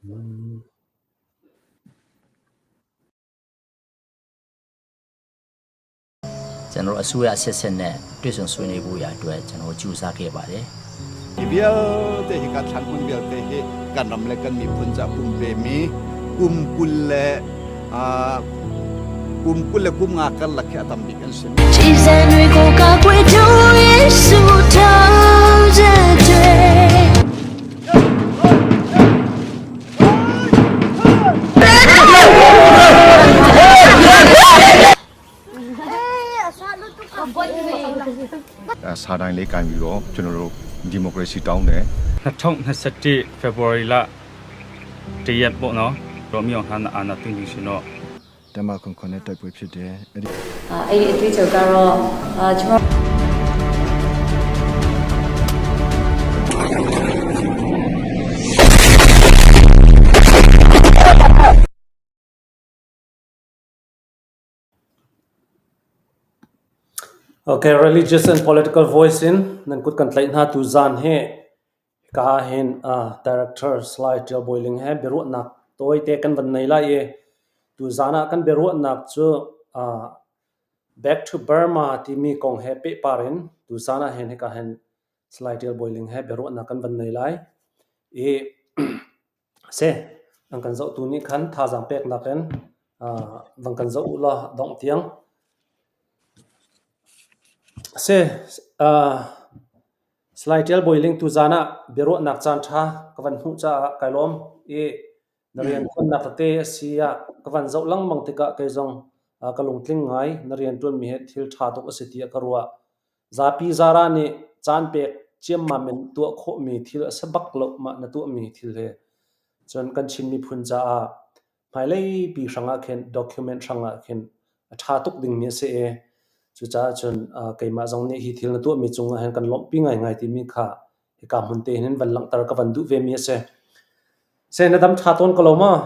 ကျွန်တော်အစိုးရဆက်ဆက်နဲ့တွေ့ဆုံဆွေးနွေးဖို့ရအတွက်ကျွန်တော်ကြိုးစားခဲ့ပါတယ် Hi vialte hi ka thlan hmun vialte hi kan ram le kan miphun ca pumpemi kum kul le kum kul le kum nga karlak hi a tam bik an si. စာတိုင်းလေးကင်ပြီးတော့ကျွန်တော်တို့ဒီမိုကရေစီတောင်းတယ် 2021 February လတရက်ပေါ့နော်ရောမြောင်ဟန်အာနာတင်ပြီးရှင်တော့ တမခွန်ခွန်နဲ့တိုက်ပွဲဖြစ်တယ်အဲ့ဒီ အဲ့ဒီအတွေ့အကြုံကတော့အာကျွန်မ Okay, religious and political voice in nan kut kan tlaih hna tu zan hi ka hin uh, director Salai Tial Bawi Ling he biaruahnak tawite kan van nei lai i tu zan ah kan biaruahnak cu uh, Back to Burma timi kong he pehpar in tu zan ah hin hika hin Salai Tial Bawi Ling he biaruahnak kan van nei lai. I se an kan zohtu nih khan thazaang peknak in uh, van kan zoh u law dongh tiang. Se uh, Salai Tial Bawi Ling tu zan ah biaruahnak caan ṭha ka van hmuh caah kai lawm i na rianṭuannak tete a si ah ka van zoh lengmang tikah kei zong ka lungtling ngai. Na rianṭuanmi hi thil ṭha tuk a si tiah ka ruah. Zapi zara nih caan pek ciammam in tuah khawhmi thil a si bak lo mah na tuahmi thil hi. Cun kan Chin miphun caah hmailei pi hrangah khin document hrangah khin a ṭha tuk dingmi a si i cucaah cun keimah zong nih hi thil na tuahmi cungah hin kan lawmhpi ngaingai timi kha hika hmun te hin van langhter ka van duh vemi a si. Se na dam ṭha tawn ko lo maw?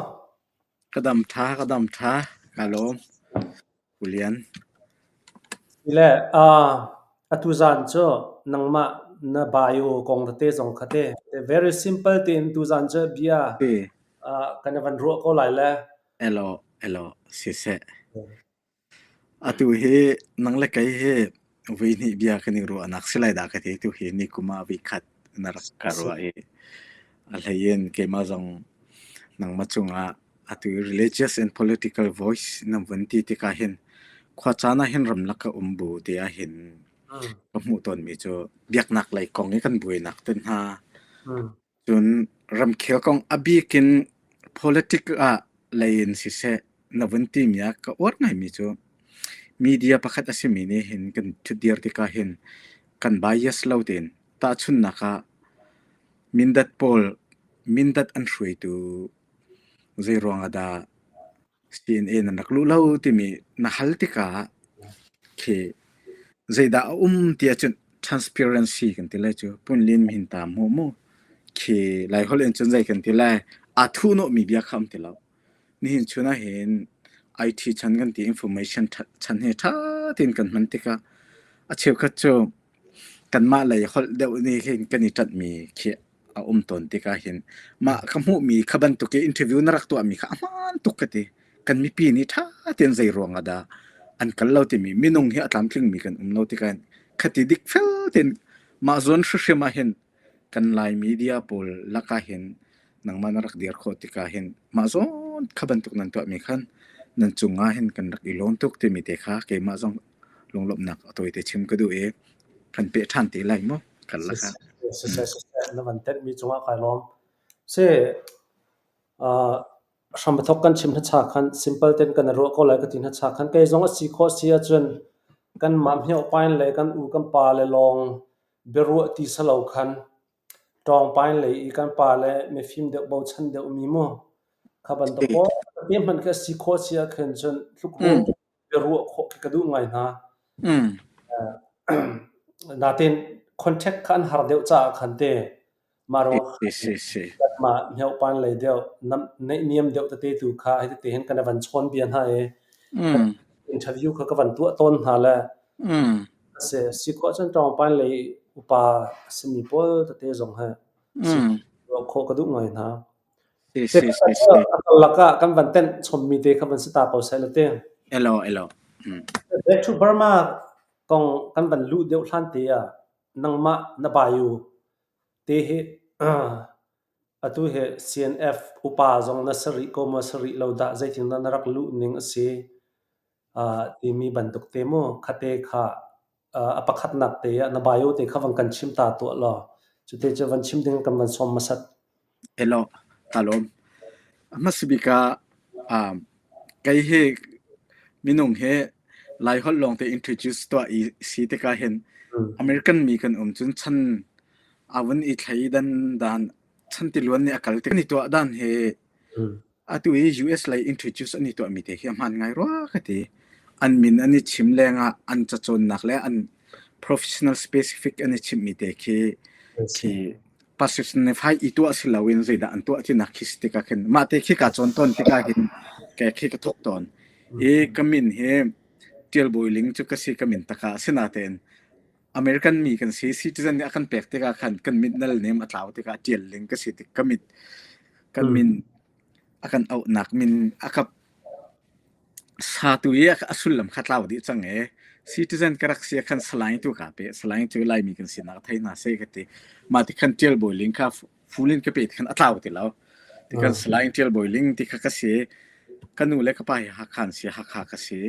Ka dam ṭha, ka dam ṭha. Ka lawm. Ulian. Le uh, atu zan cu nangmah na bio kong tete zong kha te very simple tein tu zan cu bia uh, kan van ruah ko lai le. Elo, elo, siseh. Atu hi nang le kei hi voi hnih bia kan i ruahnak si lai dah ka ti. Tu hi ni kum ah voi khat na rak ka ruah i a hlei in keimah zong nangmah cungah atu religious and political voice nan vun ti tikah hin khua caan ah hin ramlak ka um bu ti ah hin ka hmuh tawnmi cu biaknak lei kong i kan buainak te hna Cun ramkhel kong a bik in politic ah lei in siseh na vun timi ah ka uar ngaimi cu media pakhat a simi nih hin kan ṭhutdir tikah hin kan bias lo tein tahchunhnak ah Mindat pawl Mindat an hruaitu zeiruang ah dah CNA nan rak luh lo timi na hal tikah khi zeidah a um ti ahcun transparency kan ti lai cu punlin mihin ta mu mu khi Laiholh in cun zei kan ti lai aa thuhnawhmi bia kha um ti lo. Nihin chun ah hin IT chan kan ti information chan hi ṭha tein kan hman tikah a cheukhat cu kanmah lei holh deuh nih hin kan i ṭanhmi khi a um tawn tikah hin mah ka hmuhmi kha bantuk i interview na rak tuahmi kha a hmaan tuk ka ti. Kan mipi nih ṭha tein zei ruang ah dah an kal lo timi minung hi a tlamtlingmi kan um lo tikah hin khati dik fel tein mah zawn hrimhrim ah hin kan Lai media pawl lakah hin nangmah na rak dir khawh tikah hin mah zawn kha bantuk nan tuahmi khan nan cungah hin kan rak i lawm tuk timi te kha keimah zong lunglawmhnak a tawite chim ka duh i kan peh ṭhan te lai mu kan lakah. Siseh, siseh, na van tenhmi cungah kai lawm. Si, uh, hramthok kan chim hnacha khan simple ten kan ruah ko lai ka ti hnacha khan kei zong a si khawh si ahcun kan mah hmioh pain le kan u kan pa le lawng biaruah ti salo khan Ṭawng pain lei i kan pa le mifim deuh bochan deuhmi mu kha bantuk pawl te hmanh khi a si khawh si ahkhin cun tlukruang biaruah khawh khi ka duh ngai hna. Natin contact kha an har deuh caah khan te mah ruang kanmah hmiohpan lei deuh naihniam deuh tete tu kha hi tete hin kan van chawn bia hna i interview kha ka van tuah tawn hna le Si, si khawh cun ṭawngpan lei upa a simi pawl tete zong hi si khawh ka duh ngai hna. Si si si si. A karlak ah kan van tenh chommi te kha van si ta ko seh la te. Elo elo. Mm. Back to Burma kong kan van luh deuh hlan te ah nangmah na bio te hi atu hi CNF upa zong na si rih ko maw si rih lo dah zeitindah na rak luh ning a si timi bantuk te mu khate kha a pakhatnak te ah na bio te kha van kan chim ta tuah law cute cu van chim ding kan van sawm hmasat. Elo, talom. Hmasabik ah um, kei hi minung hi Lai holh lawng te introduce tuah i si tikah hin American mi kan um cun chan avun i thlei dan dan chan tiluan nih a kal tik ni tuah dan hi Atu i US lei introduce an i tuahmi te khi a hmaan ngai rua ka ti. An min an i chim lengah an cacawnnak le an professional specific an i chimhmi te khi khi personify i tuah si loin zeidah an tuah tinak khi si tikah khin mah te khi kaa cawn tawn tikah hin ke khi ka thawk tawn. I ka min hi Ṭial Bawi Ling cu ka si ka min takah asinain American mi kan si citizen nih a kan pek tikah khan kan mit nal nem a tlau tikah ṭial ling ka si tik ka mit kan min a kan auhnak min a ka satu i a sullam kha tlau dih cang e citizen ka rak si khan salaing tu ka pe salaing cu laimi kan sinak thei hna se ka ti mah ti khan ṭial bawi ling kha fulin ka pe ti khan a tlau ti lo ti khan salaing ṭial bawi ling ti kha ka si ka nu le ka pa hi Hakha an si Hakha ka si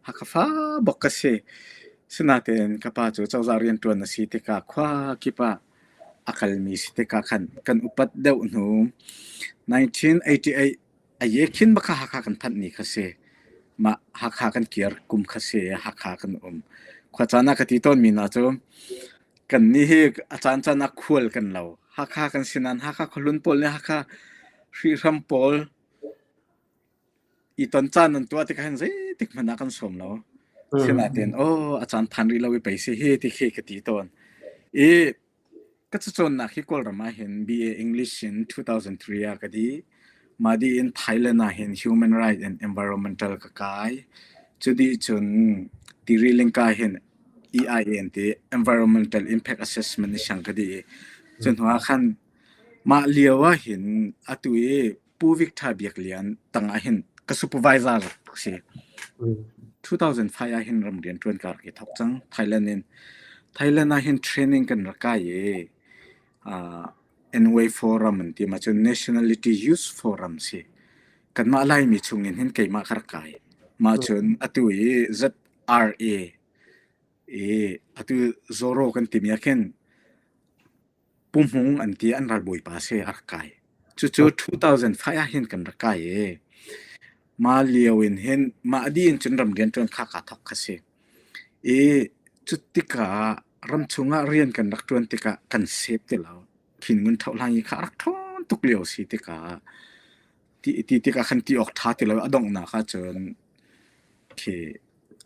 Hakha fa bok ka si. Sinain ka pa cu cozah rianṭuan a si tikah khua kip ah a kalmi si tikah khan kan upat deuh hnu 1988 a ye khin bak kha Hakha kan phanh ni kha si. Mah Hakha kan kir kum kha si i Hakha kan um. Khua caan ah ka ti tawnmi hna cu kannih hi a caancaan ah khual kan lo. Hakha kan si nain Hakha khuahlun pawl nih Hakha hrihhram pawl I ton caan nan tuah tikah hin zeitik hmanh ah kan sawm lo. Sinain aw a caan phan rih lo i pei si hi ti khi ka ti tawn. I ka cacawnnak hi Kawlram ah hin BA English in 2003 ah ka dih. Mah dih in Thailand ah hin Human Right and Environmental ka kai. Cu dih cun Tiri Lingka hin EIA an ti Environmental Impact Assessment i siang ka dih i cu hnu ah khan mah lio ah hin atu i Pu Victor Biak Lian tang ah hin ka supervisor si. 2005 ah hin ramrian ṭuan ka rak i thawk cang Thailand in. Thailand ah hin training kan rak kai i uh, NY Forum an ti ma cun Nationality Youth Forum si. Kanmah Laimi chung in hin keimah ka rak kai. Mah cun atu i ZRA i atu Zoro kan timi ah khin Pu Hmung an ti an ralbawipa si a rak kai. Cucu 2005 ah hin kan rak kai i mah lio in hin mah dih in cun ramrian ṭuan kha kaa thawk kha si. I cu tikah ramchung ah rian kan rak ṭuan tikah kan sep ti lo. Khin Ngun Ṭhohhlang i kha a rak ṭhawn tuk lio si tikah ti, ti tikah khan ti awk ṭha ti lo a donghnak ahcun khi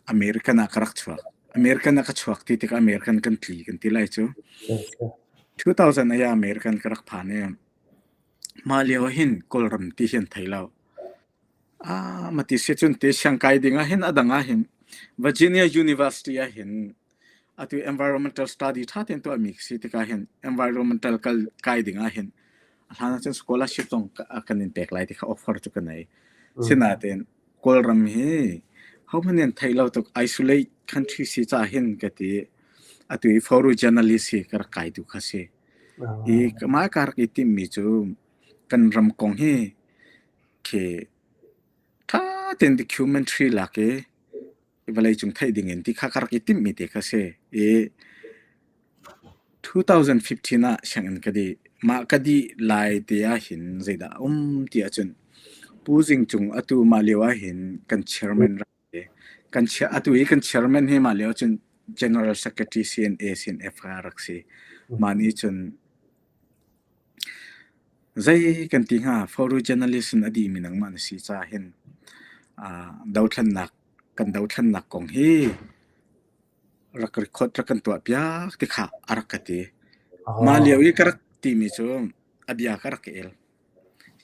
American ah ka rak chuak. American ah ka chuak ti tikah American kan tli kan ti lai cu. 2000 ah American ka rak phan i mah lio ah hin Kawlram ti hi an thei lo. Ah, mati si cun te siangkai ding ah hin a dang ah hin Virginia University ah hin atu environmental study ṭha tein tuahmi si tikah hin environmental kal kai ding ah hin a hlan ah cun scholarship zong kan in pek lai ti kha offer cu ka nei. Sinain Kawlram hi hohmanh nih an theih lo tuk isolate country si caah hin ka ti. Atu i photo journalist hi ka rak kai tu kha si. I mah ka rak i timhmi cu kan ram kong hi khi ṭha tein documentary lak i vawleicung theih ding in ti kha ka rak i timhmi te kha si. I 2015 ah sianginn ka dih. Mah ka dih lai te ah hin zeidah a um ti ahcun Pu Zing Cung atu mah lio ah hin kan chairman rak si. Kan chia atu i kan chairman hi mah lio cun General Secretary CNA CNF kha rak si. Mah nih cun zei kan ti hnga photo journalist in a dihmi nangmah na si caah hin uh, dothlennak kan dothlennak kong hi rak record rak kan tuahpiak ti kha a rak ka ti. Mah lio i ka rak timi cu a bia ka rak el.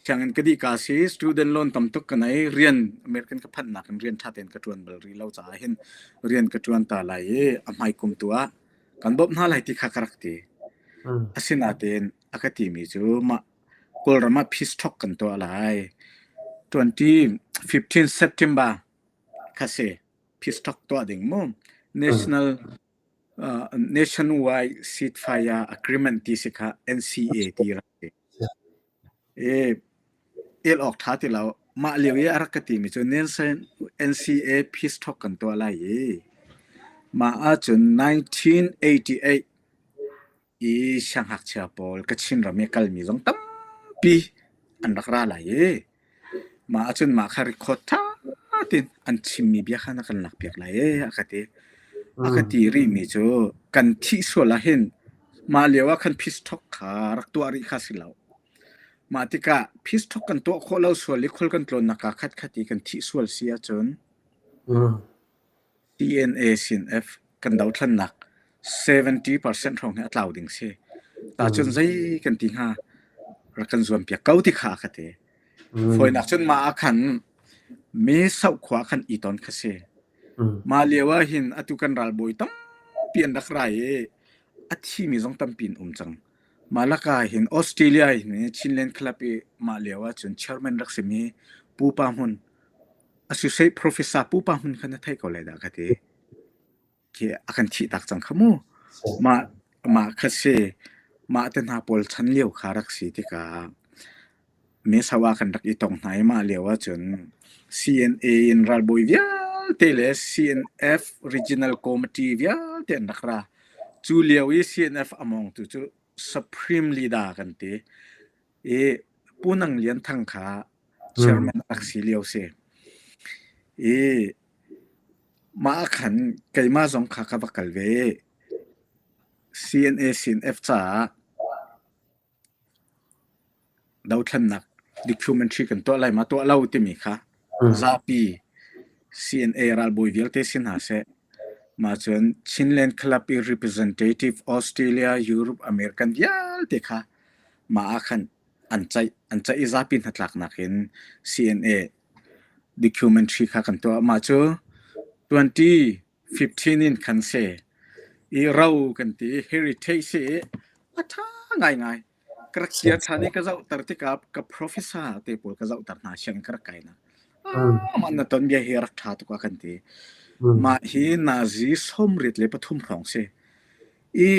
Sianginn ka dih ka si, student loan tam tuk ka nei, rian American ka phanhnak in rian ṭha tein ka ṭuan bal rih lo caah hin rian ka ṭuan ta lai i a hmai kum tu ah kan bawmh hna lai ti kha ka rak ti. Asinain a ka timi cu mah. Kawlram ah peace talk kan tuah lai. 2015 September kha si peace talk tuah ding mu. National uh, nationwide ceasefire agreement ti si kha NCA ti rak si. E el awk tha ti lo mah lio i a rak ka timi cu NCA peace talk kan tuah lai i mah ahcun 1988 i siangngakchia pawl Kachin ram i kalmi zong tampi an rak ra lai i mah ahcun mah kha record ṭha tein an chimmi bia kha na kan lakpiak lai ee a ka ti. A ka ti rihmi cu kan thih sual ahhin mah lio ah khan peace talk kha rak tuah rih kha si lo. Mah tikah peace talk kan tuah khawh lo sual i khual kan tlawnnak ah khatkhat i kan thih sual si ahcun DNA CNF kan dothlannak 70% hrawng hi a tlau ding si. Tacun zei kan ti hnga rak kan zuam piak ko ti kha a ka ti. Fawinak cun mah ah khan me sauh khua khan i ton kha si. Mah lio ah hin atu kan ralbawi tampi an rak ra i a thimi zong tampi an um cang. Mah lakah hin Australia hin Chinland Club i mah lio ah cun chairman rak simi Pu Pa Hmun Associate Professor Pu Pa Hmun kha na theih ko lai dah ka ti. Khi a kan thih tak cang kha mu. Mah mah kha si mah te hna pawl chan lio kha rak si tikah Mesawa kan rak i tong hna i mah lio ahcun CNA in ralbawi vialte le CNF Regional Committee vialte an rak ra. Cu lio i CNF a mawngtu cu Supreme Leader kan ti. I Pu Nang Lian Thang kha chairman a rak si lio si. I mah khan keimah zong kha ka va kal ve i CNA CNF caah Dothlennak documentary kan tuah lai ma tuah lo timi kha zapi CNA ralbawi vialte si hna seh. Mah cun Chinland Club i representative Australia, Europe, American vialte kha mah ah khan an ceih. An ceih i zapi hnatlaknak in CNA documentary kha kan tuah. Mah cu 2015 in khan si. I ro kan ti i heritage si i a ṭha ngaingai. Ka rak kir ṭhan i ka zohter tikah ka professor te pawl ka zohter hna sianginn ka rak kai na. Mah na ton bia hi rak ṭha tuk a kan ti. Mah hi nazi 83 hrawng si. I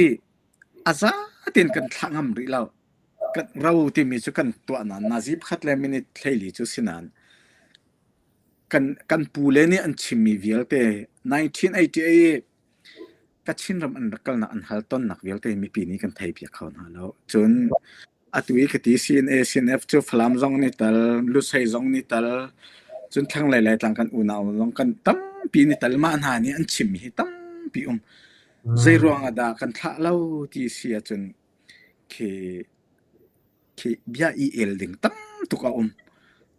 a za tein kan thlah ngam rih lo. Kan ro timi cu kan tuah nain nazi pakhat le minute 14 cu si nain kan kan pu le nih an chimmi vialte 1988 Kachin ram an rak kalnak an hal tonnak vialte mipi nih kan thei piak kho hna lo. Cun atu i ka ti CNA CNF cu Falam zong nih tal, Lusei zong nih tal, cun thlanglei Laitlang kan unau zong kan tampi nih tal mah hna nih an chimmi hi tampi um. Zei ruang ah dah kan thlah lo ti si ahcun khi khi bia i el ding tam tuk a um.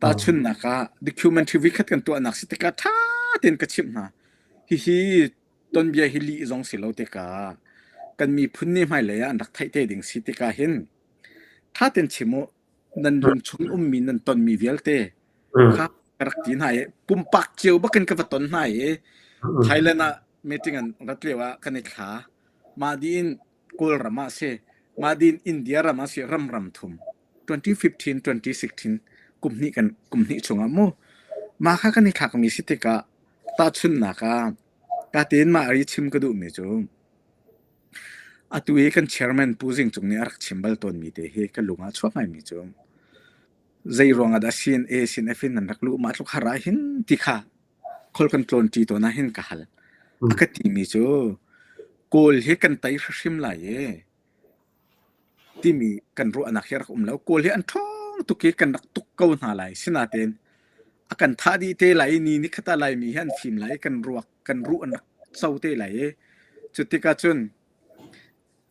Tahchunhnak ah documentary vikhat kan tuahnak si tikah ṭha tein ka chimh hna. Hihi tonbia hi lih zong si lo tikah kan miphun nih hmailei ah an rak theih te ding si tikah hin ṭha tein chim u nan lungchung ummi nan tonmi vialte kha ka rak ti hna i pumpak cio bakin ka va ton hna i Thailand ah meeting an rat lio ah kan i thla mah dih in Kawlram ah si mah dih in India ram ah si ram ram thum 2015 2016 kum hnih kan kum hnih chungah mu mah kha kan i thlakmi si tikah tahchunhnak ah ka tein mah ri chim ka duhmi cu atu hi kan chairman Pu Zing Cung nih a rak chim bal tawnmi te hi ka lung ah chuak ngaimi cu zei ruang ah dah CNA CNF in nan rak luh mah tluk har ah hin ti kha khol kan tlawn ṭi tawn ah hin ka hal a ka timi cu Kawl hi kan tei hrim lai e timi kan ruahnak hi a rak um lo. Kawl hi an ṭhawng tuk i kan rak tuk ko hna lai. Sinain a kan thah dih te lai i ni nikhat ah Laimi hi an fim lai i kan ruak kan ruh an rak co te lai i cu tikah cun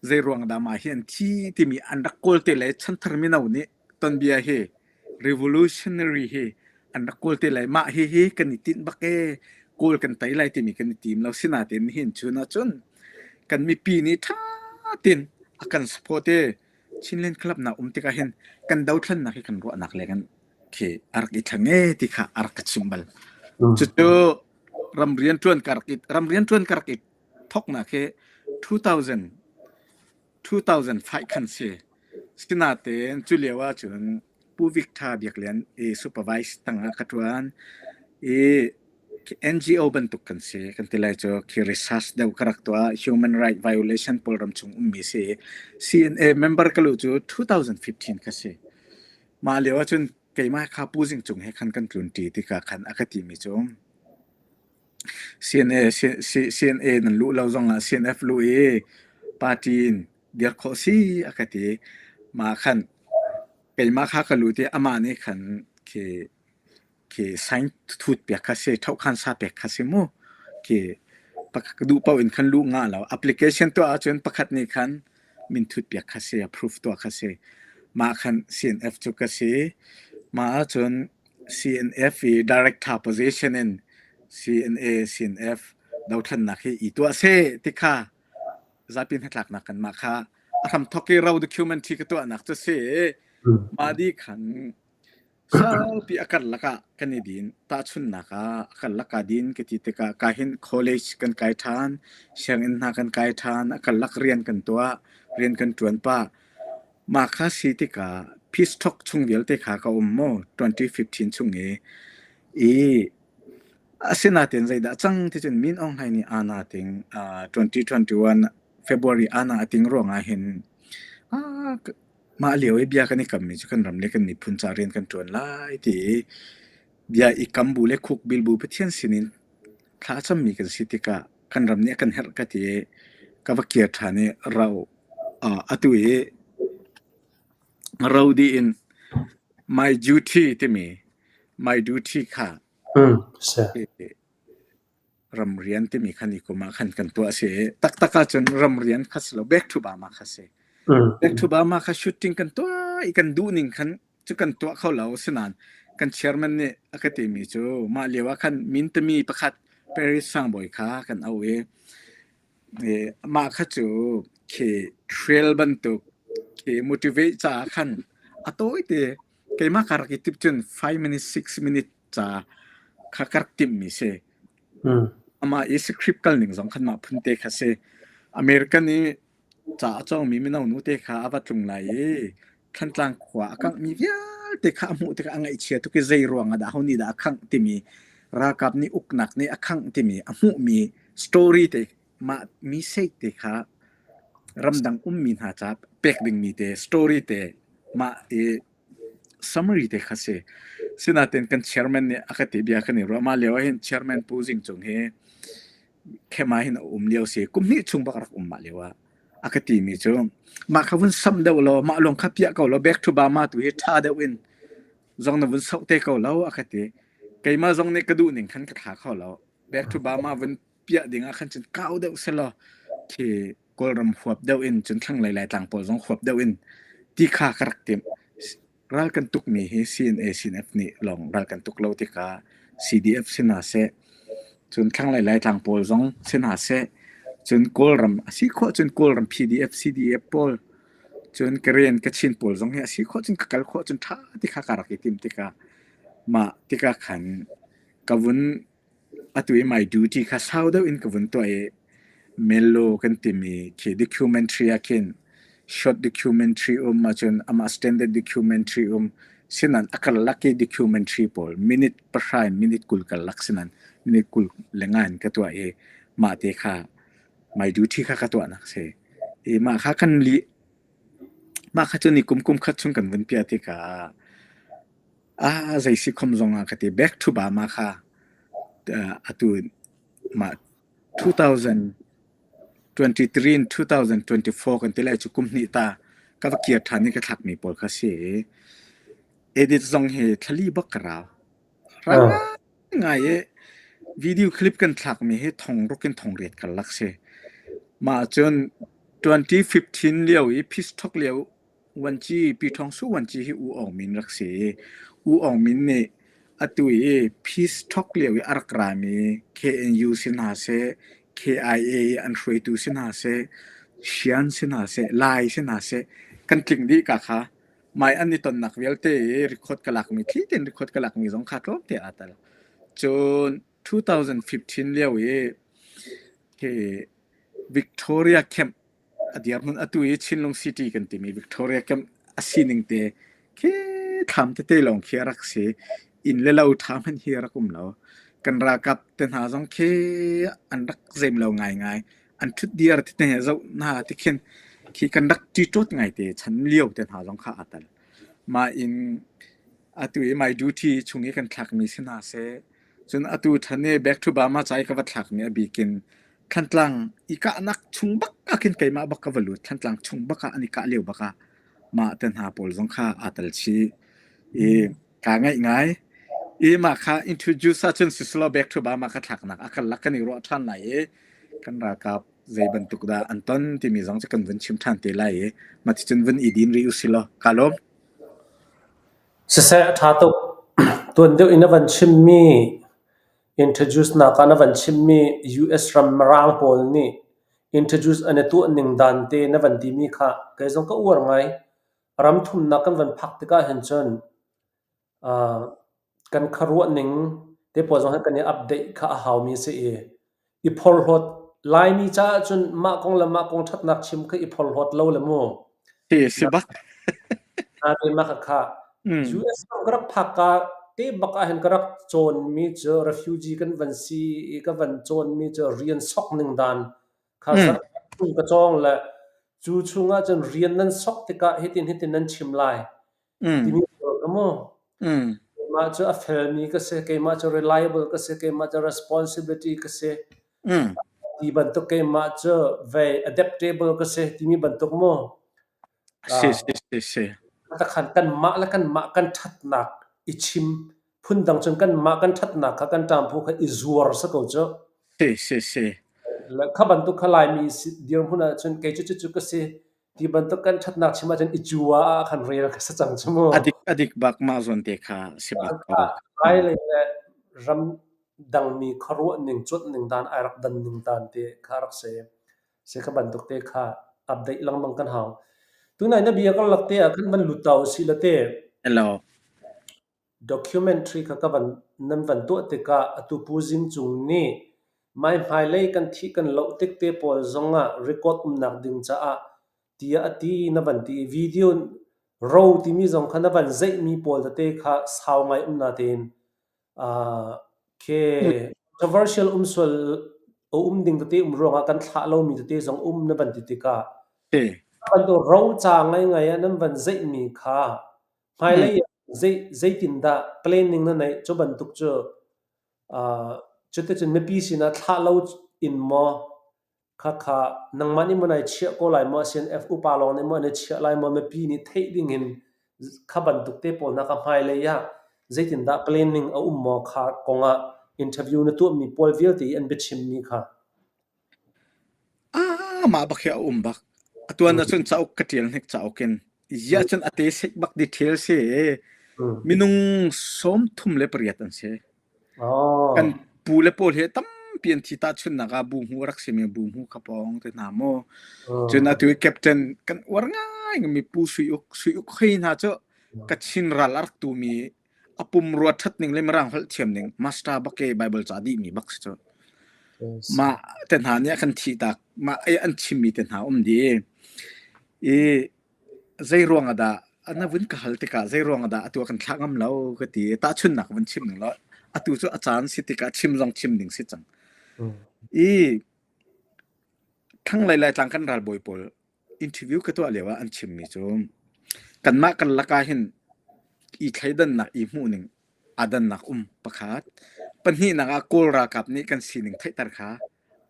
zei ruang dah mah hi an thi timi an rak kawl te lai. Chanthar mino nih tonbia hi revolutionary hi an rak kawl te lai. Mah hihi kan i tinh bak ee kawl kan tei lai timi kan i tim lo. Sinain nihin chun ahcun kan mipi nih ṭha tein a kan support i Chinland Club nak um tikah hin kan dothlannak hi kan ruahnak le kan khi a rak i thleng ee ti kha a rak ka chimh bal. Cucu ram rianṭuan ka rak i ram rianṭuan ka rak i thoknak hi 2000 2005 khan si. Sinain cu lio ahcun Pu Victor Biak Lian i supervise tangah ka ṭuan i NGO bantuk kan si kan ti lai cu khi research deuh ka rak tuah human right violation pawl ram chung ummi si. CNA member ka luh cu 2015 ka si. Mah lio ahcun keimah kha Pu Zing Cung he khan kan tlunṭi tikah khan a ka timi cu CNA CNA nan luh lo zongah CNF luh i party in dir khawh si a ka ti. Mah khan keimah kha ka lut i amah nih khan khi khi sign thut piak kha si, thohkhan sa pek kha si mu. Khi ka duh paoh in khan luh ngah lo. Application tuah ahcun pakhat nih khan min thut piak kha si, approve tuah kha si. Mah khan CNF cu ka si. Mah ahcun CNF i director position in CNA CNF dothlennak hi i tuah seh ti kha zapi hnatlaknak kanmah kha a hramthok i ro documentary ka tuahnak cu si. Mah di khan saupi a karlak ah kan i din. Tahchunhnak ah a karlak ah din ka ti tikah ka hin college kan kai ṭhan, sianginn hna kan kai ṭhan, a karlak rian kan tuah, rian kan ṭuan pah. Mah kha si tikah peace talk chung vialte kha ka um maw 2015 chung i i Asinain zeidah cang ti cun Min Aung Hlaing nih aana ting 2021 February aana a ting ruangah hin mah lio i bia kan i kammi cu kan ram le kan miphun ca rian kan ṭuan lai ti i bia i kam bu le khukbil bu Pathian sinin thla a cammi kan si tikah kan ram nih a kan herh ka ti i ka va kir ṭhan i ro atu i ro dih in my duty timi my duty kha Ramrian timi kha ni kum ah khan kan tuah a si i taktak ahcun ramrian kha si lo back to Burma kha si. Back to Burma kha shooting kan tuah i kan duh ning khan cu kan tuah kho lo asinain kan chairman nih a ka timi cu mah lio ah khan mintami pakhat Paris sangbawi kha kan auh i mah kha cu khi trail bantuk khi motivate caah khan a tawite keimah ka rak i tip cun 5 minutes 6 minutes ca kha ka rak timhmi si. Amah i script kal ning zong khan mah phun te kha si. American i ca a cawngmi mino nu te kha a va tlung lai i Thantlang khua a kanghmi vialte kha a hmuh tikah a ngaihchia tuk i zei ruang ah dah ho nih dah a khangh timi ralkap nih uknak nih a khangh timi a hmuhmi story te mah mi state te kha ramdang ummi hna ca pek dingmi te story te mah i summary te kha si. Sinain kan chairman nih a ka ti bia kan i ruah. Mah lio ah hin chairman Pu Zing Cung hi khema hin a um lio si. Kum hnih chung bak rak um mah lio ah a ka ti mi cu mah kha vun sam deuh law mah lawng kha piah ko law back to Burma tu hi ṭha deuh in zong na vun soh te ko lo a ka ti. Keimah zong nih ka duh ning khan ka thla kho lo. Back to Burma vun piah ding ah khan cun kau deuh selaw khi Kawlram huap deuh in cun thlanglei Laitlang pawl zong huap deuh in ti kha ka rak timh. Ral kan tukmi hi CNA CNF nih lawng ral kan tuk lo tikah CDF si hna seh, cun thlanglei Laitlang pawl zong si hna seh, cun Kawlram a si khawh cun Kawlram PDF CDF pawl cun Karen Kachin pawl zong hi a si khawh cun ka kal khawh cun ṭha ti kha ka rak i tim tikah mah tikah khan ka vun Atu i my duty kha sau deuh in ka vun tuah i Mello kan timi khi documentary ah khin short documentary um ahcun amah standard documentary um sinan a karlak i documentary pawl minute pahra in minute 20 karlak sinan minute 20 le nga in ka tuah i mah te kha my duty kha ka tuahnak si. I mah kha kan lih mah kha cu ni kum kum khat chung kan vun piah tikah Ah zei si khom zong ah ka ti back to Burma kha atu mah 2023 in 2024 kan ti lai cu kum hnih ta ka va kir ṭhan i ka thlakmi pawl kha si i edit zong hi thlali bak ka rau. Rau ngai i video clip kan thlakmi hi thong ruk in thong riat karlak si. Mah cun 2015 lio i peace talk lio Vuanci Pi Thawng Su Vuanci hi U Aung Min rak si i U Aung Min nih atu i peace talk lio i a rak rami KNU si hna seh, KIA i an hruaitu si hna seh, Shan si hna seh, Lai si hna seh, kan tling dih ka kha. Mai an i tonnak vialte i record ka lakmi, thli tein record ka lakmi zong kha tlawmte aa tel. Cun 2015 lio i hi Victoria Camp A dirhmun atu i Chinlung City kan timi Victoria Camp a sining te khi thlam tete lawng khi a rak si. Inn le lo ṭha hmanh hi a rak um lo. Kan ralkap te hna zong khi an rak zem lo ngaingai. An ṭhutdir tete he zoh hna ti khin khi kan rak ṭiṭawt ngaite chan lio te hna zong kha aa tel. Mah in atu i my duty chung i kan thlakmi si hna seh, cun atu ṭhan i back to Burma ca i ka va thlakmi a bik in Thantlang i kahnak chung bak ah khin keimah bak ka va lut. Thantlang chung bak ah an i kah lio bak ah mah te hna pawl zong kha aa tel chih i kaa ngaih ngai. I mah kha introduce ahcun siselaw back to Burma ka thlaknak a karlak kan i ruah ṭhan lai i kan ralkap zei bantuk dah an ton timi zong cu kan vun chim ṭhan te lai i mah ticun vun i din rih usilaw kaa lawm. Siseh a ṭha tuk. Tuan deuh in a van chimmi introduce nak ah na van chimmi US ram Mirang pawl nih introduce an i tuah ning dan te na van timi kha kei zong ka uar ngai. Ram thumnak kan van phak tikah hin cun kan khuaruah ning te pawl zong hi kan i update kha a haumi a si i, i phorhlawt Laimi caah cun mah kong le mah kong ṭhatnak chim kha i phorhlawt lo le mu. Si si bak. Nain mah khakha US ram ka rak phak ka te bak ah hin ka rak cawnmi cu refugee kan van si i ka van cawnmi cu rian sok ning dan kha zarh chung ka cawng le cu chungah cun rian nan sok tikah hitin hitin nan chim lai timi ka mu. Keimah cu a felmi ka si, keimah cu reliable ka si, keimah cu responsibility ka si. Ti bantuk keimah cu vei adaptable ka si timi bantuk mu. Si si si si. Takhan kanmah le kanmah kan ṭhatnak i chim phundang cun kanmah kan ṭhatnak kha kan ṭamphu kha i zuar si ko cu. Si si si. Kha bantuk kha Laimi dirhmun ahcun kei cu cucu ka si ti bantuk kan ṭhatnak chim ahcun i cua ah khan rel ka si cang cu mu. A dik a dik bak mah zawn te kha si bak ko. Lai lei le ram dangmi khuaruah ning cuanh ning dan ai rak dan ning dan te kha rak si. Si kha bantuk te kha update lengmang kan hau. Tunai na bia karlak te ah khan van lut ta usih la te. Hello. Documentary kha ka van nan van tuah tikah atu Pu Zing Cung nih mai hmailei kan thih kan loh tik te pawl zongah record umnak ding caah tiah a ti na van ti i video ro timi zong kha na van zeihmi pawl tete kha sau ngai um natein Khi controversial um sual a um ding tete um ruangah kan thlah lomi tete zong um na van ti tikah bantuk roca ngaingai ah nan van zeihmi kha hmailei ah zei zeitindah planning na neih cu bantuk cu cuticun mipi sinah thlah lo in maw Khakha nangmah nih maw nai chiah ko lai maw CNF upa lawng nih maw an i chiah lai maw mipi nih theih ding in kha bantuk te pawl hna kha hmailei ah zeitindah planning a um maw kha kong ah interview na tuahmi pawl vialte i an biachimmi kha. Ah, mah bak hi a um bak. Atuan ahcun cauk ka ṭial hnik cauk in. Ziah cun a te sek bak detail si. Minung 38 an si. Kan pu le pawl hi tampi an thi tahchunhnak ah bu hmu a rak simi bu hmu kha pawng te hna mu. Cun atu i captain kan uar ngai mi Pu Sui Uk Sui Uk hei hna cu Kachin ral a rak tumi a pumrua ṭhat ning le mirang holh thiam ning master bak ke Bible ca dih mi bak si cu. Mah te hna nih a kan thih tak mah ai an chimmi te hna um di. I Zei ruang ah dah na vun ka hal tikah zei ruang ah dah atu ah kan thlah ngam lo ka ti i tahchunhnak vun chim ning law atu cu a caan si tikah chim zong chim ding si cang. I thlanglei Laitlang kan ralbawi pawl interview ka tuah lio ah an chimmi cu kanmah kan lakah hin i thleidannak i hmuhning aa dannak um pakhat. Pahnihnak ah Kawl ralkap nih kan sining theihter kha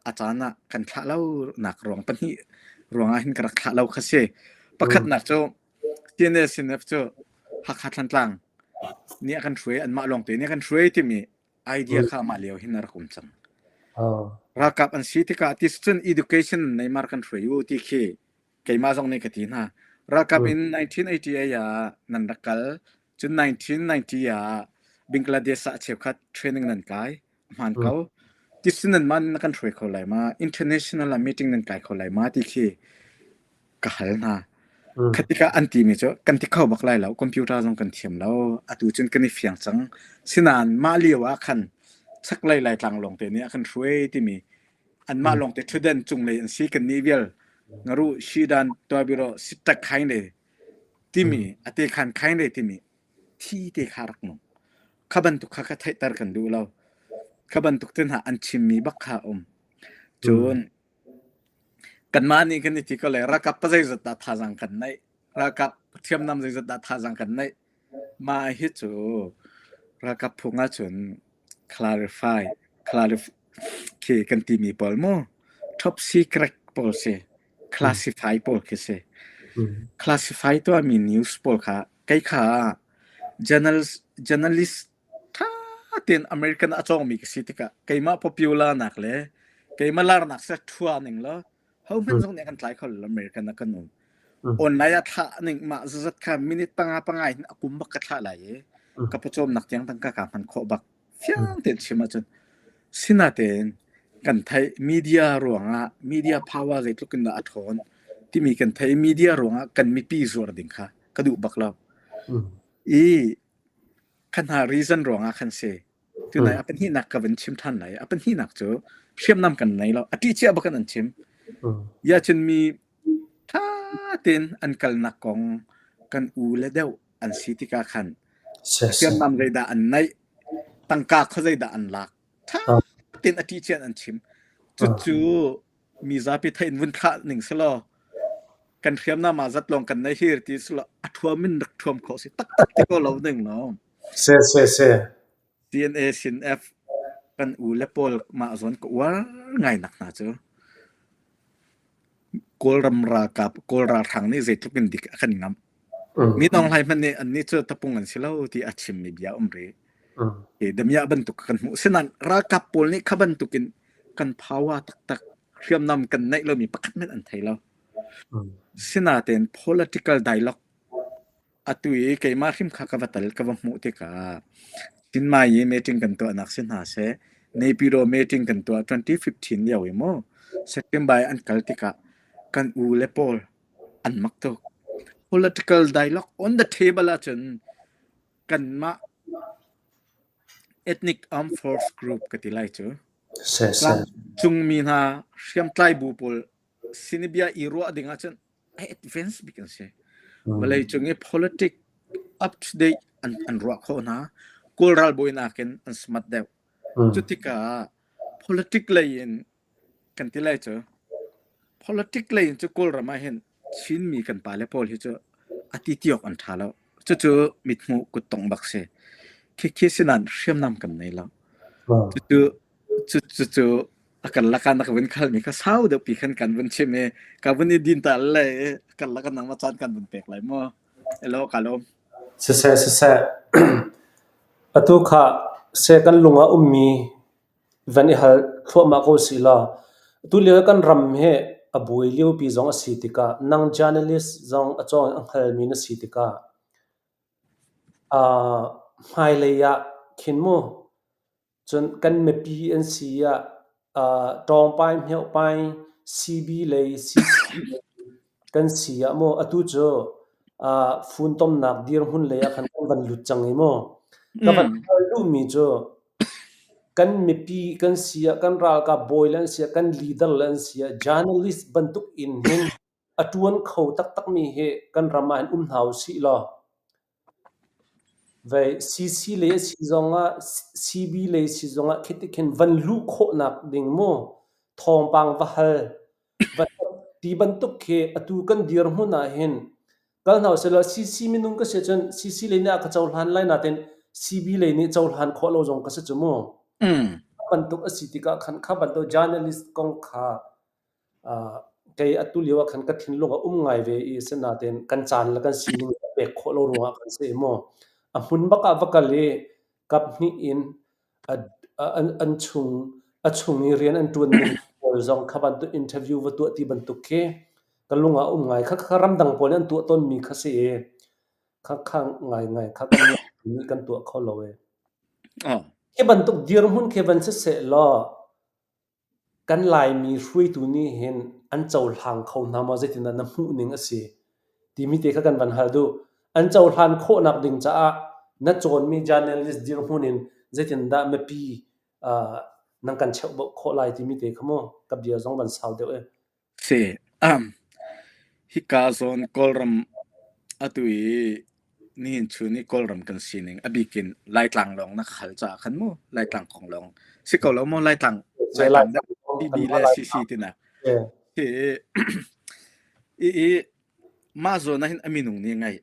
a caan ah kan thlah lonak ruang pahnih ruangah hin ka rak thlah lo kha si. Pakhatnak cu CNA CNF cu Hakha Thantlang nih a kan hruai anmah lawngte nih a kan hruai timi idea kha mah lio hin a rak um cang. Ralkap an si tikah ti cun education Neymar kan hruai u ti khi keimah zong nih ka ti hna. Ralkap in 1988 ah nan rak kal cun 1990 ah Bangladesh ah cheukhat training nan kai hmaan ko. Tisin nan man na kan hruai kho lai ma? International ah meeting nan kai kho lai ma ti khi ka hal hna. Khatika an timi cu kan ti kho bak lai lo. Computer zong kan thiam lo. Atu cun kan i fiang cang. Sinain mah lio ah khan chaklei Laitlang lawng te nih a kan hruai timi anmah lawng te ṭhutden cunglei an si kan nih vial ngaru shidan tuabiro sitak khain le. timi a te khan khain re timi thi te kha rak nung. Kha bantuk kha ka theihter kan duh lo. Kha bantuk te hna an chimmi bak kha um. Cun kanmah nih kan i ti ko le ralkap pa zeizat dah thazaang kan neih, ralkap hriamnam zeizat dah thazaang kan neih. Mah hi cu ralkap phung ahcun clarify, clarify khi kan timi pawl mu top secret pawl si, classify pawl khi si. Classify tuahmi news pawl kha kei kha journalist, journalist ṭha tein American a cawngmi ka si tikah keimah popular nak le keimah larnak se ṭhua ning law hohmanh zong nih kan tlai kho lo American ah kan um. Online ah thlah ning mah zazat kha minute panga panga in a kum bak ka thlah lai i ka pawcawmnak tiang tangka ka hman khawh bak. Fiang tein chim ahcun sinatein kan theih media ruangah media power zeitluk in dah a ṭhawn timi kan theih media ruangah kan mipi zuar ding kha ka duh bak lo. I kha hna reason ruangah khan si. Tunai a pahnihnak ka van chim ṭhan lai. A pahnihnak cu hriamnam kan nei lo. A ṭih cia bak in an chim. Ya cun mi ṭha tein an kalnak kong kan u le deuh an si tikah khan hriamnam zeidah an neih, tangka kha zeidah an lak. Ṭha tein a ṭih cia in an chim. Cucu mi zapi theih in vun thlah ning selaw kan hriamnam ah zat lawng kan nei hir ti selaw a thuam in rak thuam khawh si taktak ti ko lo ning lo. Se se se. CNA CNF kan u le pawl mah zawn ka uar ngai nak hna cu Kawlram ralkap Kawl ralhrang nih zeitluk in dik a kan ngamh. Mi Aung Hlaing hmanh nih annih cu tapung an si lo ti a chimmi bia um rih. Hi damiah bantuk kan hmuh. Sinain ralkap pawl nih kha bantukin kan power taktak hriamnam kan neih lomi pakhat hmanh an thei lo. Sinain political dialogue atu i keimah hrim kha ka va tal ka va hmuh tikah Chinmai i meeting kan tuahnak si hna seh, Naypyidaw meeting kan tuah 2015 lio i mu September i an kal tikah kan u le pawl an mak tuk. Political dialogue on the table ahcun kanmah ethnic armed force group ka ti lai cu. Tlangcungmi hna hriamtlai bu pawl sinibia i ruah ding ahcun a advance bik an si. Vawleicung i politic up to date an, an ruah khawh hna. Kawl ralbawi nakin an smart deuh. Cu tikah politic lei in kan ti lai cu politic lei in cu Kawlram ah hin Chinmi kan pale pawl hi cu a ti ti awk an ṭha lo. Cucu mithmuh kuttongh bak si. Khikhi sinan hriamnam kan nei lo. Cucu cucu a kan laka na ka vun khalmi kha sau deuh pi khan kan vun chim i ka vun i din ta le a kan laka nangmah caan kan vun pek lai mu. Hello, ka lawm. Siseh, siseh. Atu kha seh kan lung ah ummi van i hal thluahmah ko sih law tulio kan ram hi a buai liopi zong a si tikah nang journalist zong a cawng a hngalmi na si tikah hmailei ah khin mu cun kan mipi an si ah ṭawngpai hmiohpai CB lei CC lei kan si ah maw atu cu funtomnak dirhmun lei ah khan kan van lut cang i maw ka van hal duhmi cu Kan mipi kan si ah, kan ralkap bawi le an si ah, kan leader le an si ah, journalist bantuk in hin a ṭuan kho taktakmi hi kan ram ah hin um hna usih law vei CC lei a si zongah, CB lei si zongah khi ti khin van luh khawhnak ding mu thawngpang va hal va ti bantuk khi atu kan dirhmun ah hin Kal hna usih CC minung ka si ahcun CC lei nih a ka cohlan lai nain CB lei nih cohlan khawh lo zong ka si cu mu. Kha bantuk a si tikah khan kha bantuk journalist kong kha uh, kei atu lio ah khan ka thinlung a um ngai ve i asinain kan caan le kan sining a pek khawh lo ruangah kan si mu. A hmun bak ah va kal i kap hnih in an, an chung a chung i rian an ṭuan ning pawl zong kha bantuk interview va tuah ti bantuk khi ka lung ah um ngai. Kha kha ramdang pawl nih an tuah tawnmi kha si i kha kha ngaingai kha kan nih kan tuah kho lo e. Hi bantuk dirhmun khi van si seh law kan Laimi hruaitu nih hin an cohlang kho hna maw zeitindah na hmuh ning a si timi te kha kan van hal duh. An cohlan khawhnak ding caah na cawnmi journalist dirhmun in zeitindah mipi uh, nan kan cheuh khawh lai timi te kha mu ka bia zong van sau deuh e. Si. Um, hika zawn Kawlram. Atu i nihin chun i Kawlram kan sining a bik in Laitlang lawng na ka hal caah khan mu Laitlang kong lawng si ko lo maw Laitlang Laitlang BB le CC tinak. Hi i i mah zawn ah hin a minung nih ngai.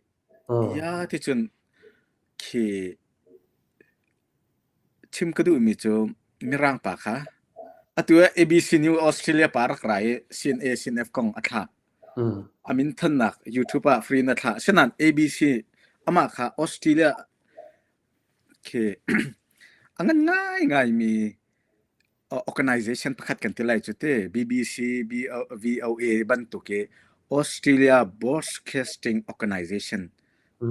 Ya ti cun khi Chim ka duhmi cu Mirang pa kha atu ah ABC News Australia pa rak ra i CNA CNF kong a thlah. A min thannak YouTube ah free in a thlah. Asinain ABC amah kha Australia khi a ngan ngaingaimi organization pakhat kan ti lai cu te BBC, VOA bantuk i Australia Broadcasting Organization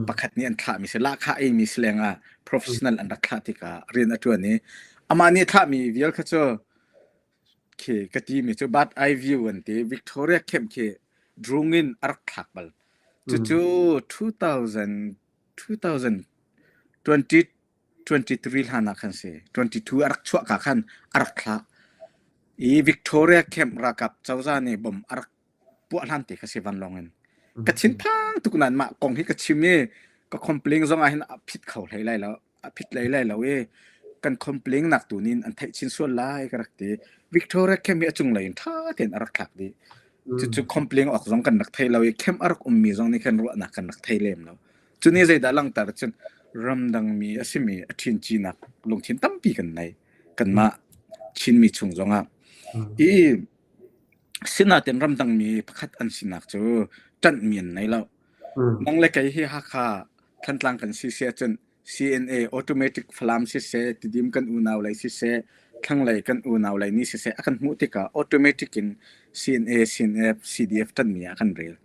pakhat nih an thlahmi si lahkhah eimi si lengah professional an rak thlah tikah rian a ṭuan i amah nih thlahmi vial kha cu khi ka timi cu Bird Eye View an ti Victoria Camp khi drone in a rak thlak bal cucu 2000 2020 23 hlan ah khan si. 22 a rak chuah ka khan a rak thlah. I Victoria Camp ralkap cozah nih bom a rak puah hlan te kha si vanlawng in. Ka thinphang tuk nain mah kong hi ka chim i ka complain zong ah hin a phit kho hlei lai lo. A phit lei lai lo i kan complain nak tu nin an theih chin sual lai ka rak ti. Victoria Camp hi a cunglei in ṭha tein a rak thlak dih. Cucu complain awk zong kan rak thei lo i camp a rak ummi zong nih khan ruahnak kan rak thei lem lo. Cu nih zeidah langhter cun ramdangmi a simi a ṭhinci-nak lungthin tampi kan nei. Kanmah Chinmi chung zongah. I sinain ramdangmi pakhat an sinak cu ṭanhmi an nei lo. Nang le kei hi Hakha Thantlang kan si si ahcun CNA automatic Falam siseh, Tidim kan unau lei siseh, thlanglei kan unau lei nih siseh a kan hmuh tikah automatic in CNA, CNF, CDF ṭanhmi ah kan rel.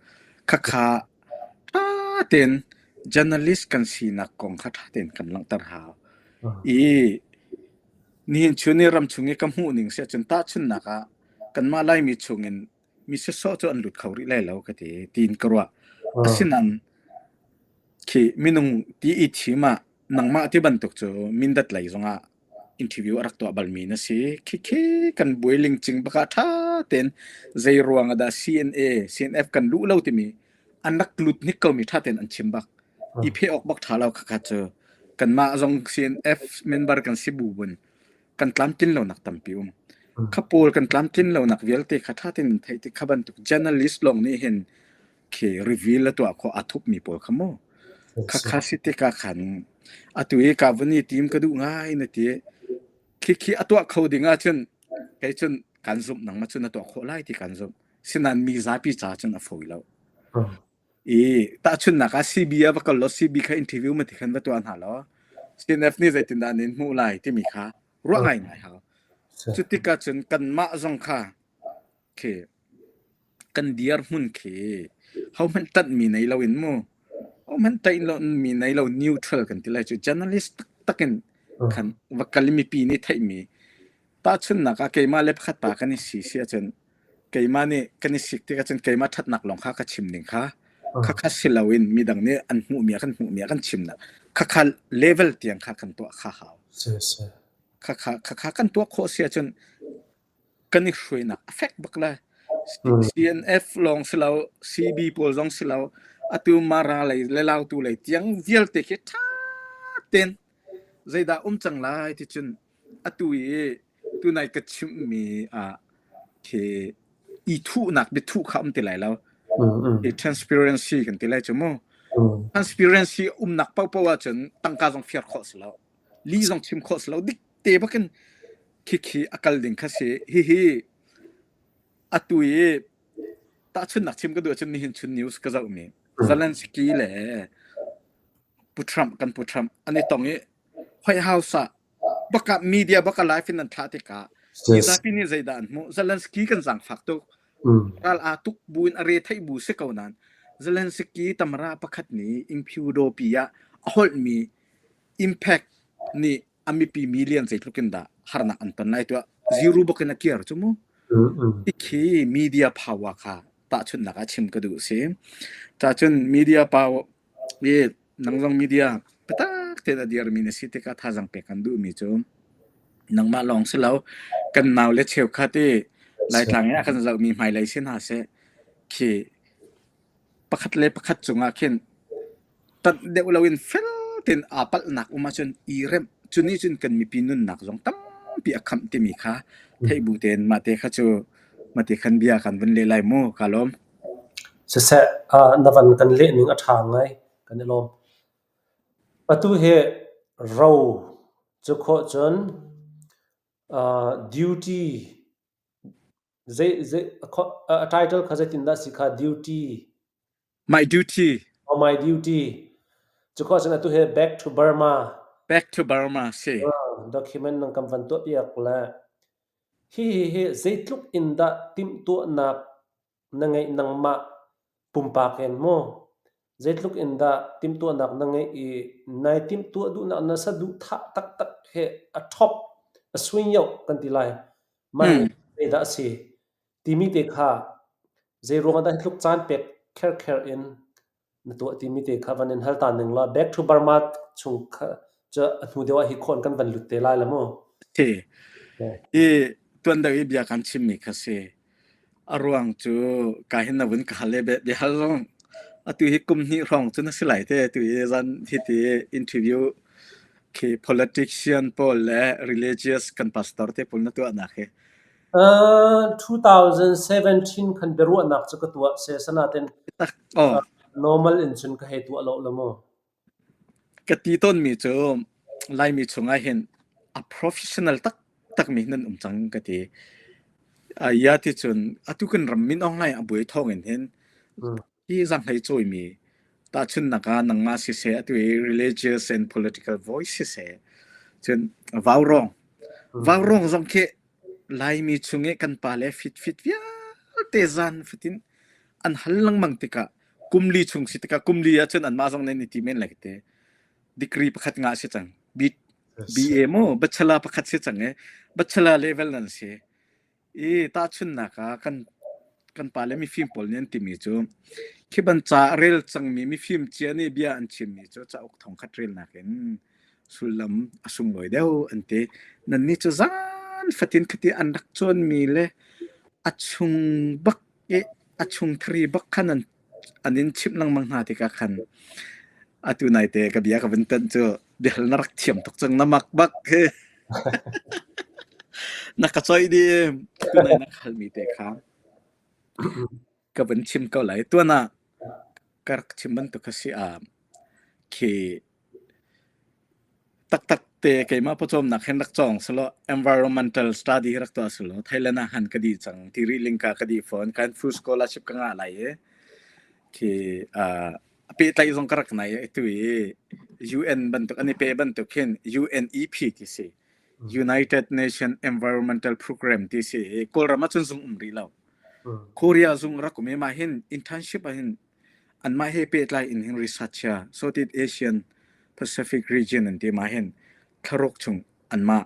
Khakha ṭha tein journalist kan sinak kong kha ṭha tein kan langhter hau. I nihin chun i ramchung i ka hmuh ning si ahcun tahchunhnak ah kanmah Laimi chungin mi sawsawh cu an lut kho rih lai lo ka ti tiin ka ruah. Asinain khi minung ti i thim ah nangmah ti bantuk cu Mindat lei zongah interview a rak tuah balmi na si. Khikhi kan buai lingcing bak ah ṭha tein zei ruang ah dah CNA, CNF kan luh lo timi an rak lut hnik komi ṭha tein an chim bak. I pheh awk bak ṭha lo khakha cu. Kanmah zong CNF member kan si bu bun kan tlamtlin lonak tampi um. Kha pawl kan tlamtlin lonak vialte kha ṭha tein theih tik kha bantuk journalist lawng nih hin khi reveal a tuah khawh a thupmi pawl kha mu. Khakha si tikah khan atu i ka vun i tim ka duh ngai na ti. Khi khi a tuah kho ding ahcun kei cun kan zumh nangmah cun a tuah khawh lai ti kan zumh. Sinain mi zapi ca cun a fawi lo. I tahchunhnak ah CB ah va kal law CB kha interview ma ti khan va tuah hna law CNF nih zeitindah an in hmuh lai timi kha ruah ngai ngai hau. Cu tikah cun kanmah zong kha khi kan dirhmun khi hohmanh ṭanhmi nei loin mu hohmanh ṭanh lomi nei lo neutral kan ti lai cu journalist taktak in khan va kal i mipi nih theihmi tahchunhnak ah keimah le pakhat pa kan i si si ahcun keimah nih kan i sik tikah cun keimah ṭhatnak lawng kha ka chim ning kha khakha si loin midang nih an hmuhmi ah kan hmuhmi ah kan chimnak khakha level tiang kha kan tuah kha hau khakha khakha kan tuah khawh si ahcun kan i hruainak a fek bak lai. CNF lawng si lo, CB pawl zong si lo, atu Mara lei le Lautu lei tiang vialte khi ṭha tein zeidah um cang lai ti cun atu i tunai ka chimhmi ah khi i thuhnak biathuh kha um ti lai lo. I transparency kan ti lai cu mu. Transparency umnak paohpaoh ahcun tangka zong fiar khawh si lo. Li zong chim khawh si lo. Dik te bakin khikhi a kal ding kha si. Hihi atu i tahchunhnak chim ka duh ahcun nihin chun news ka zohmi Zelensky le Pu Trump kan Pu Trump an i tong i White House ah baka media baka live in an thlah tikah mizapi nih zeidah an hmuh Zelensky kan zaangfak tuk ral aa tuk bu in a re theih bu si ko nain Zelensky tamara pakhat nih Ingphiu pi ah a holhmi impact nih a mipi million zeitluk in dah harnak an ton lai tuah zero bak in a kir cu mu khi media power kha tahchunhnak ah chim ka duh si ta cun media power i nang zong media biatak tein a dirmi na si tikah thazang pek kan duhmi cu nangmah lawng si lo kan nau le cheukhat i Laitlang i a kan zohmi hmailei si hna seh khi pakhat le pakhat cungah khin. Ṭanh deuh loin fel tein aa palhnak um ahcun i remh. Cu nih cun kan mipi nunnak zong tampi a khamh timi kha theih bu tein mahte kha cu mahte khan bia kan vun leh lai mu. Kaa lawm. Siseh, na van kan leh ning a ṭha ngai. Kan i lawm. Atu hi ro cu khawh cun duty zei zei a title kha zeitindah si kha duty My duty. Oh, my duty. Cu khawh cun atu hi back to Burma. Back to Burma si. Document nang kan van tuah piak le hi hi hi zeitluk in dah timhtuahnak na ngeih nangmah pumpak in mu zeitluk in dah timhtuahnak na ngeih i nai timhtuah duhnak na saduhthah taktak he a top a swing yoh kan ti lai mah zeidah a si timi te kha zeiruang ah dah hi tluk caan pek kherkher in na tuah timi te kha van in hal ta ning law back to Burma chung kha cu a hnu deuh ah hi khawn kan van lut te lai la mu. Si. I tuan deuh i bia kan chimmi kha si. A ruang cu ka hin na vun ka hal le bia hal zong atu hi kum hnih hrawng cu na si lai te tu hi zan hi ti interview khi politician pawl le religious kan pastor te pawl na tuahnak hi 2017 khan biaruahnak cu ka tuah se sanaten normal in cun ka hei tuah lo la mu. Ka ti tawnmi cu Laimi chungah hin a professional taktakmi nan um cang ka ti. Ya ti cun atu kan ram min Aung Hlaing a buai thawng in hin hi zaanghlei cawimi tahchunhnak ah nangmah siseh atu i religious and political voice siseh cun vaurawng vaurawng zong khi Laimi chung i kan pale fitfit vialte zan fatin an hal lengmang tikah kumli chung si tikah kumli ahcun anmah zong nan i ti men lai te degree pakhat ngah si cang BA mu bachelor pakhat si cang i bachelor level nan si i tahchunhnak ah kan kan pale mifim pawl nih an timi cu khi ban ca a rel cangmi mifim cia nih bia an chimmi cu cauk thongkhat relnak in sullam a sunglawi deuh an ti. Nannih cu zan fatin khati an rak cawnmi le a chung bak i a chung thari bak khan an an in chimh lengmang hna tikah khan atu naite ka bia ka vun tanh cu biahal na rak thiam tuk cang na mak bak hi na ka coih dih tunai na halmi te kha ka vun chim ko lai tuan ah ka rak chim bantuk kha si ah khi Taktak te keimah pawcawmnak hin rak cawng selaw environmental study hi rak tuah selaw Thailand ah han ka dih cang. Tiri lingka ka dih fawn. Kan full scholarship ka ngah lai i khi uh, a pehtlaih zong ka rak nai i tu i UN bantuk an i pe bantuk khin UNEP ti si. United Nation Environmental Program ti si i Kawlram ah cun zung um rih lo. Korea zung rak um i mah hin internship ah hin Anmah he pehtlai in hin research hi Southeast Asian Pacific region an ti mah hin thlaruk chung anmah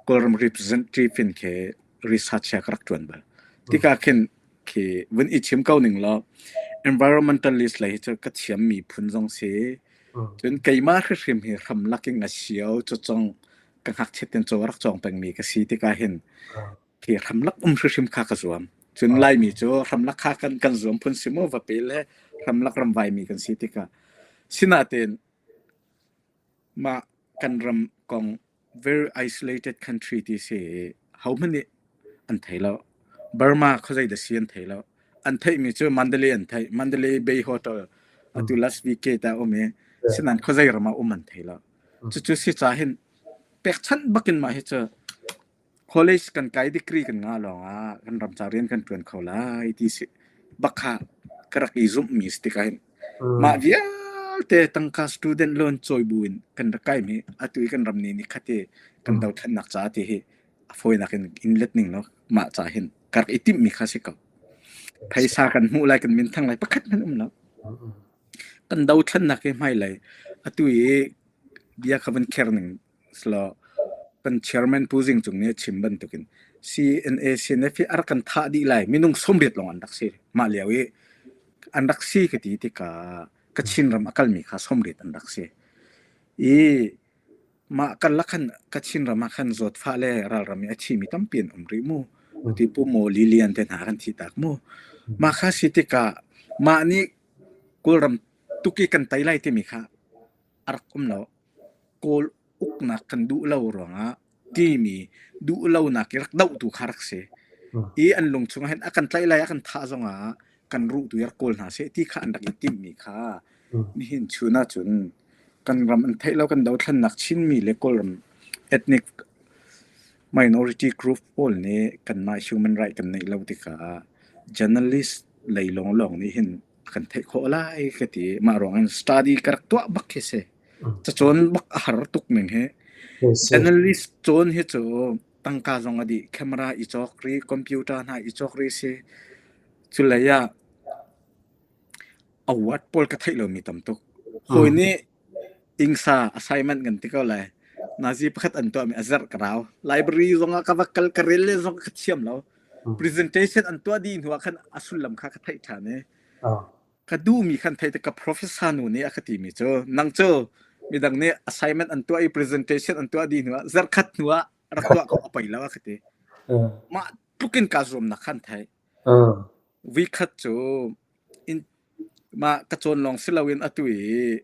Kawlram representative in khi research hi ka rak ṭuan bal. Tikah khin khi vun i chim ko ning law environmentalist lei hi cu ka thiammi phun zong si. Cun keimah hrihrim hi hramlak in a sio cawcong ka ngakchiat in caw rak cawng pengmi ka si tikah hin Khi hramlak um hrimhrim kha ka zuam. Cun Laimi cu hramlak kha kan kan zuam phun si mu va pe le hramlak ramvaimi kan si tikah sinain mah kan ram kong very isolated country ti si i hohmanh nih an thei lo. Burma khuazei dah si an thei lo. An theihmi cu Mandalay an theih. Mandalay Bay Hotel atu Las Vegas ah um i sinain khuazei ram ah um an thei lo. Cucu si ca hin pekchanh bakin mah hi cu College kan kai degree kan ngah lawngah kan ram ca rian kan ṭuan kho lai ti si bak kha ka rak i zumhmi si tikah hin mah vialte tangka student loan cawi bu in kan rak kaimi atu i kan ram nih ni khat i kan dothlennak ca ti hi a fawinak in in let ning law mah ca hin ka rak i timhmi kha si ko. Phaisa kan hmuh lai kan minthang lai pakhat hmanh um lo. Kan dothlennak hi hmailei atu i bia kha van kher ning Selaw kan chairman Pu Zing Cung nih a chim bantukin CNA CNF hi a rak kan thah dih lai minung 80 lawng an rak si mah lio i an rak si ka ti tikah Kachin ram a kalmi kha 80 an rak si i mah karlak khan Kachin ram ah khan zawtfah le ralram i a thimi tampi an um rih mu ti Pu Maw Lilian te hna kan thi tak mu mah kha si tikah mah nih Kawlram tuki kan tei lai timi kha. a rak um lo. Kawl uknak kan duh lo ruangah timi duh lonak i rak dohtu kha rak si. I an lung chungah hin a kan tlaih lai, a kan thah zongah kan ruh tu i rak kawl hna seh ti kha an rak i timhmi kha nihin chun ahcun kan ram an theih lo kan dothlennak Chinmi le Kawlram ethnic minority group pawl nih kanmah human right kan neih lo tikah journalist lei lawnglawng nih hin a kan theih khawh lai ka ti. Mah ruang in study ka rak tuah bak khi si. Cacawn bak a har tuk ning hi. Journalist cawn hi cu tangka zong a dih. Camera i cawk ri, computer hna i cawk ri si. Culei ah award pawl ka theih lomi tam tuk. Hawi nih ingsa assignment kan ti ko lai. Nazi pakhat an tuahmi a zarh ka rau. Library zong ah ka va kal ka rel le zong ka thiam lo. Presentation an tuah dih hnu ah khan a sullam kha ka theih ṭhan i ka duhmi khan theih ka professor nu nih a ka timi cu nang cu midang nih assignment an tuah i presentation an tuah dih hnu ah zarhkhat hnu ah rak tuah ko a poi lo a ka ti. Mah tluk in kaa zuamnak khan theih. Vikhat cu in mah ka cawn lawng si loin atu i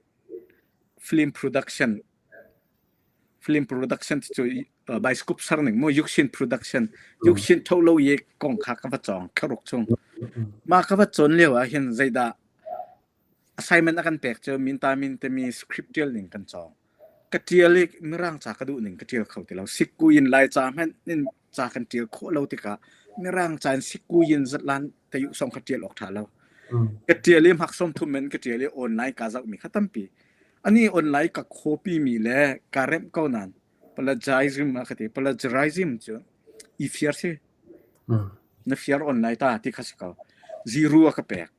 film production film production cu bioscope ser ning mu Yuxin production Yuxin tho lo ye kong kha ka va cawng thlaruk chung mah ka va cawn lio ah hin zeidah assignment a kan pek cu minta min timi script tial ning kan cawng ka tial i mirang ca ka duh ning ka tial kho ti lo sikku in lai ca hmanh in ca kan tial khawh lo tikah mirang ca in sikku in zatlan te yu song ka tial awk tha lo ka tial i hmak som thum men ka tial i online ka zoh mi kha tampi ani online ka copy mi le ka remh ko nan plagiarism a ka ti plagiarism cu i fiar si na fiar online ta ti kha si ko zero a ka pek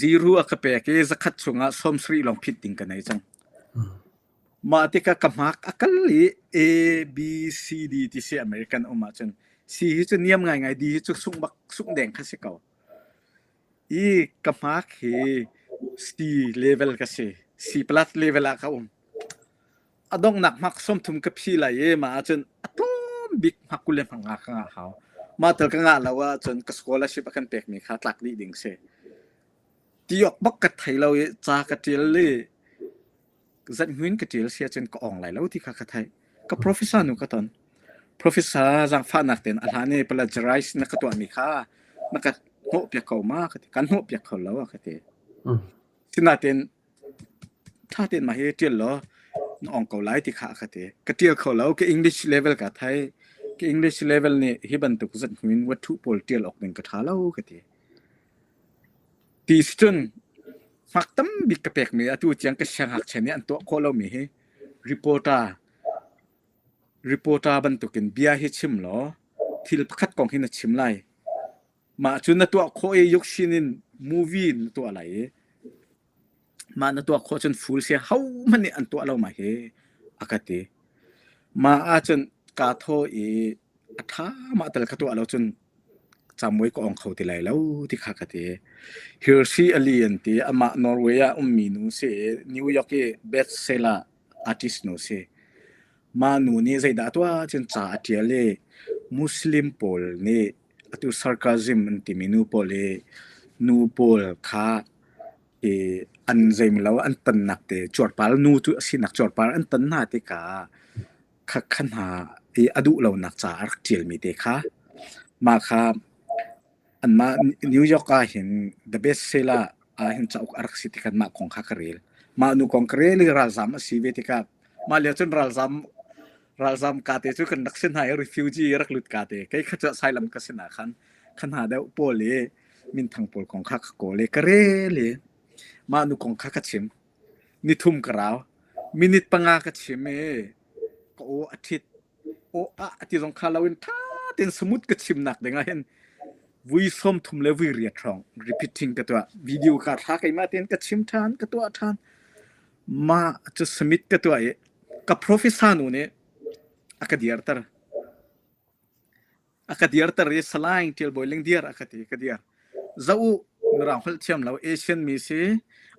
Zero a ka pek i zakhat chungah 70 lawng phit ding ka nei cang. Mah tikah ka hmak a kal i A, B, C, D ti si American um ahcun C hi cu niam ngaingai, D hi cu sungh bak sungh deng kha si ko. I ka hmak hi C level ka si. C plus level ah ka um. A donghnak hmak 30 ka phi lai i mah ahcun a tlawm bik hmak 25 ka ngah hau. Mah tal ka ngah lo ahcun ka scholarship a kan pekmi kha tlak dih ding si. Ti awk bak ka thei lo i ca ka ṭial i zathmuin ka ṭial si ahcun ka awng lai lo ti kha ka theih. Ka professor nu ka ton. Professor zaangfahnak tein a hlan i plagiarize na ka tuahmi kha na ka hnawhpiak ko ma ka ti. Kan hnawhpiak kho lo a ka ti. Sinain ṭha tein mah hi ṭial law na ong ko lai ti kha a ka ti. Ka ṭial kho lo. Ka English level ka thei. Ka English level nih hi bantuk zat hnu in wathu pawl ṭial awk ding ka ṭha lo ka ti. Ti si cun hmak tam bik ka pekmi atu tiang ka siangngakchia nih an tuah khawh lomi hi reporter reporter bantukin bia hi chim law thil pakhat kong hi na chim lai. Mah cu na tuah khawh i yukshin in movie na tuah lai i mah na tuah khawh cun full si hohmanh nih an tuah lo mah hi a ka ti. Mah ahcun kaa thawh i a ṭha mah tal ka tuah lo cun camuai ka ong kho ti lai lo ti kha ka ti. Hirsi Ali an ti amah Norway ah ummi nu si i New York i bestseller artist nu si. Mah nu nih zeidah a tuah cun ca a ṭial i Muslim pawl nih atu sarcasm an timi nu pawl hi nu pawl kha i an zeimalo an tannak te cuarpar nu cu a sinak cuarpar an tan hna tikah kha kha hna i a duh lonak ca a rak ṭialmi te kha mah kha anmah New York ah hin the best seller ah hin cauk a rak si tikah mah kong kha ka rel mah nu kong ka rel i ralzam a si ve tikah mah lio cun ralzam ralzam ka te cu kan rak si hna i refugee rak lut ka te kei kha cu asylum ka si na khan kha hna deuh pawl i minthang pawl kong kha ka kawl i ka rel i mah nu kong kha ka chim nithum ka rau minute 5 ka chim i ka aw a ṭhit aw ah ti zong kha loin ṭha tein smooth ka chimnak ding ah hin vui 30 le vui 8 hrawng repeating ka tuah video ka thla keimah tein ka chim ṭhan ka tuah ṭhan mah cu submit ka tuah i ka professor nu nih a ka dirter a ka dirter i Salai Ṭial Bawi Ling dir a ka ti ka dir zoh u mirang holh thiam lo Asian mi si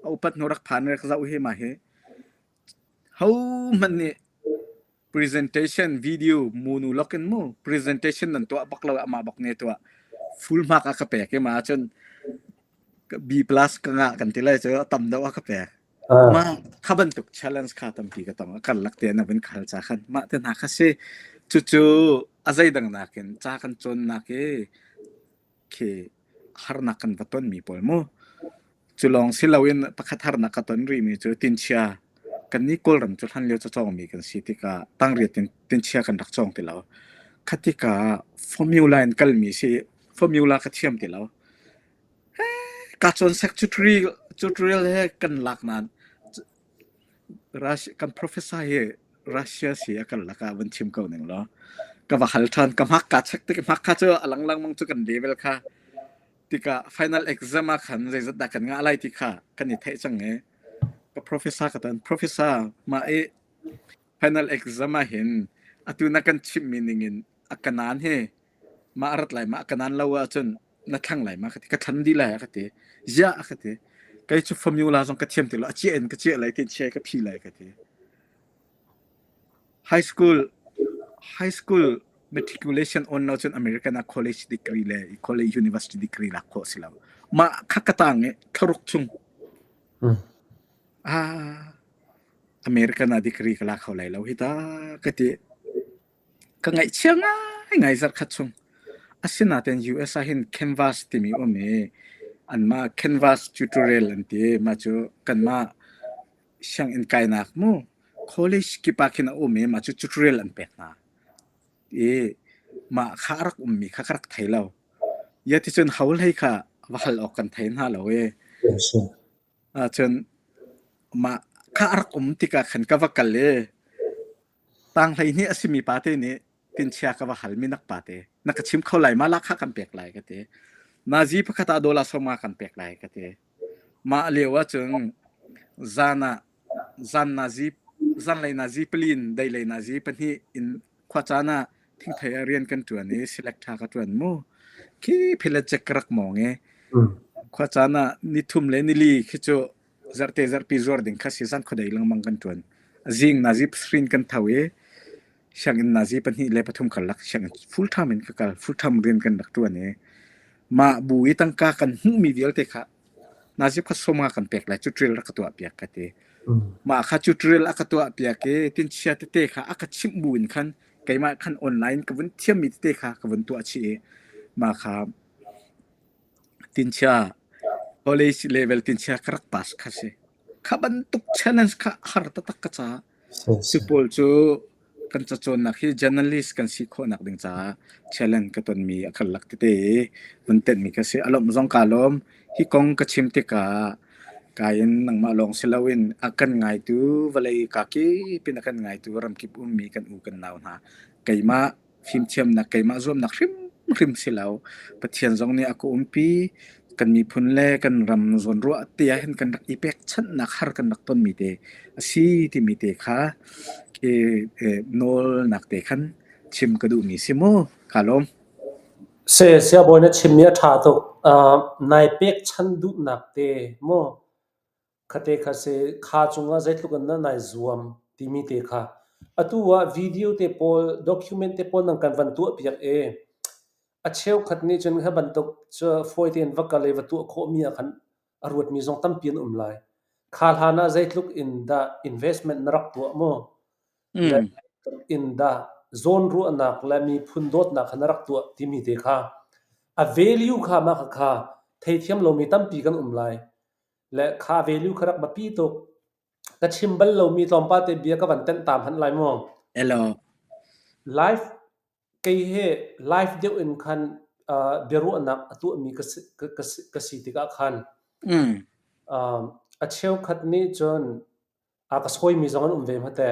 a upat hnu rak phan rak zoh hi mah hi ho hmanh nih presentation video munu lokin mu presentation nan tuah bak lo amah bak ne tuah full mark a ka pek i ma cun B plus ka ngah kan ti lai cu a tam deuh a ka pek. Mah kha bantuk challenge kha tampi ka tong. A karlak te na vun khal cha khan mah te hna kha si. Cucu a zeidang nakin ca kan cawnnak i khi harnak kan va tonmi pawl mu. Cu lawng si loin pakhat harnak ka ton rihmi cu tinchia. Kannih Kawlram cu hlan lio cacawngmi kan si tikah tangriat in tinchia kan rak cawng ti lo. Kha tikah formula in kalmi si formula ka thiam ti lo. Ka cawn sek tutorial he kan lak nain kan professor hi Russia si a kan lakah van chim ko ning law ka va hal ṭhan ka hmak ka check tik hmak kha cu a lang lengmang cu kan level kha tikah final exam ah khan zeizat dah kan ngah lai ti kha kan i theih cang i ka professor ka tan professor mah i final exam ah hin atu na kan chimhmi ning in a kanan hi mah a rat lai mah a kanan lo ahcun na thlang lai ma ka ti ka thlan dih lai a ka ti ziah a ka ti kei cu formula zong ka thiam ti lo a chiah in ka chiah lai tin chia ka phi lai ka ti high school high school matriculation on lo cun American ah college degree le college university degree lak khawh si lo mah kha ka tang i thlaruk chung ah American ah degree ka la kho lai lo hi ta ka ti Ka ngaihchia ngaingai zarhkhat chung. Asinain US ah hin Canvas timi a um i anmah Canvas tutorial an ti. Mah cu kanmah sianginn kainak mu college kip ah khin a um i mah cu tutorial an pek hna. I mah kha a rak ummi kha ka rak thei lo. Ia ticun ho hlei kha va hal awk kan thei hna lo i ahcun mah kha a rak um tikah khan ka va kal i Tang 12 a simi pate nih tinchia ka va hal minak pate na ka chim kho lai ma lahkhah kan pek lai ka ti. Nazi pakhat ah dollar 50 kan pek lai ka ti. Mah lio ahcun zan ah zan nazi zanlei nazi palin deilei nazi pahnih in khuacaan ah thingthei ah rian kan ṭuan i select ṭha ka ṭuan mu. Khi philet cek ka rak mawng i khuacaan ah nithum le nili khi cu Zarhte zarhpi zuar ding kha si zan khuadei lengmang kan ṭuan. Zing nazi pasarih kan tho i sianginn nazi pahnih le pathum karlak sianginn full time in ka kal. Full time rian kan rak ṭuan i mah bu i tangka kan hmuhmi vialte kha nazi kha sawmnga kan pek lai cu drill rak ka tuah piak ka ti. Mah kha cu drill a ka tuah piak i tinchia tete kha a ka chimh bu in khan keimah khan online ka vun thiammi tete kha ka vun tuah chih i mah kha Tinchia college level tinchia ka rak pass kha si. Kha bantuk challenge kha har taktak ka caah. Cu pawl cu kan cacawnnak hi journalist kan si khawhnak ding caah challenge ka tonmi a karlak tete i vun tenhmi ka si. A lawmh zong kaa lawm. Hi kong ka chim tikah kai in nangmah lawng si loin a kan ngaitu vawlei kakip in a kan ngaitu ramkip ummi kan u kan nau hna keimah fimthiamnak keimah zuamnak hrimhrim si lo. Pathian zong nih a ka umpi. Kan miphun le kan ram zawnruah te ah hin kan rak i pekchanhnak har kan rak tonmi te a si timi te kha ke nawlnak te khan chim ka duhmi si mu. Ka lawm. Se siabawi na chimmi a ṭha tuk. Uh, nai pekchanh duhnak te mu Khate kha si kha cungah zeitluk in dah nai zuam timi te kha. Atu ah video te pawl, document te pawl nan kan van tuahpiak i a cheukhat nih cun hi bantuk cu fawi tein va kal i va tuah khawhmi ah khan a ruatmi zong tampi an um lai. Kha hlan ah zeitluk in dah investment na rak tuah mu? Le zeitluk in dah zawnruahnak le miphun dawtnak kha na rak tuah timi te kha a value kha mah khakha theithiam lomi tampi kan um lai. Le kha value kha rak biapi tuk. Ka chim bal lomi tlawmpal te bia ka van tenh ta hmanh lai mu. Hello. Life kei he life deuh in khan uh, biaruahnak a tuahmi ka si, ka, ka, si, ka si tikah khan uh, a cheukhat nih cun A ka sawimi zong an um ve hmate.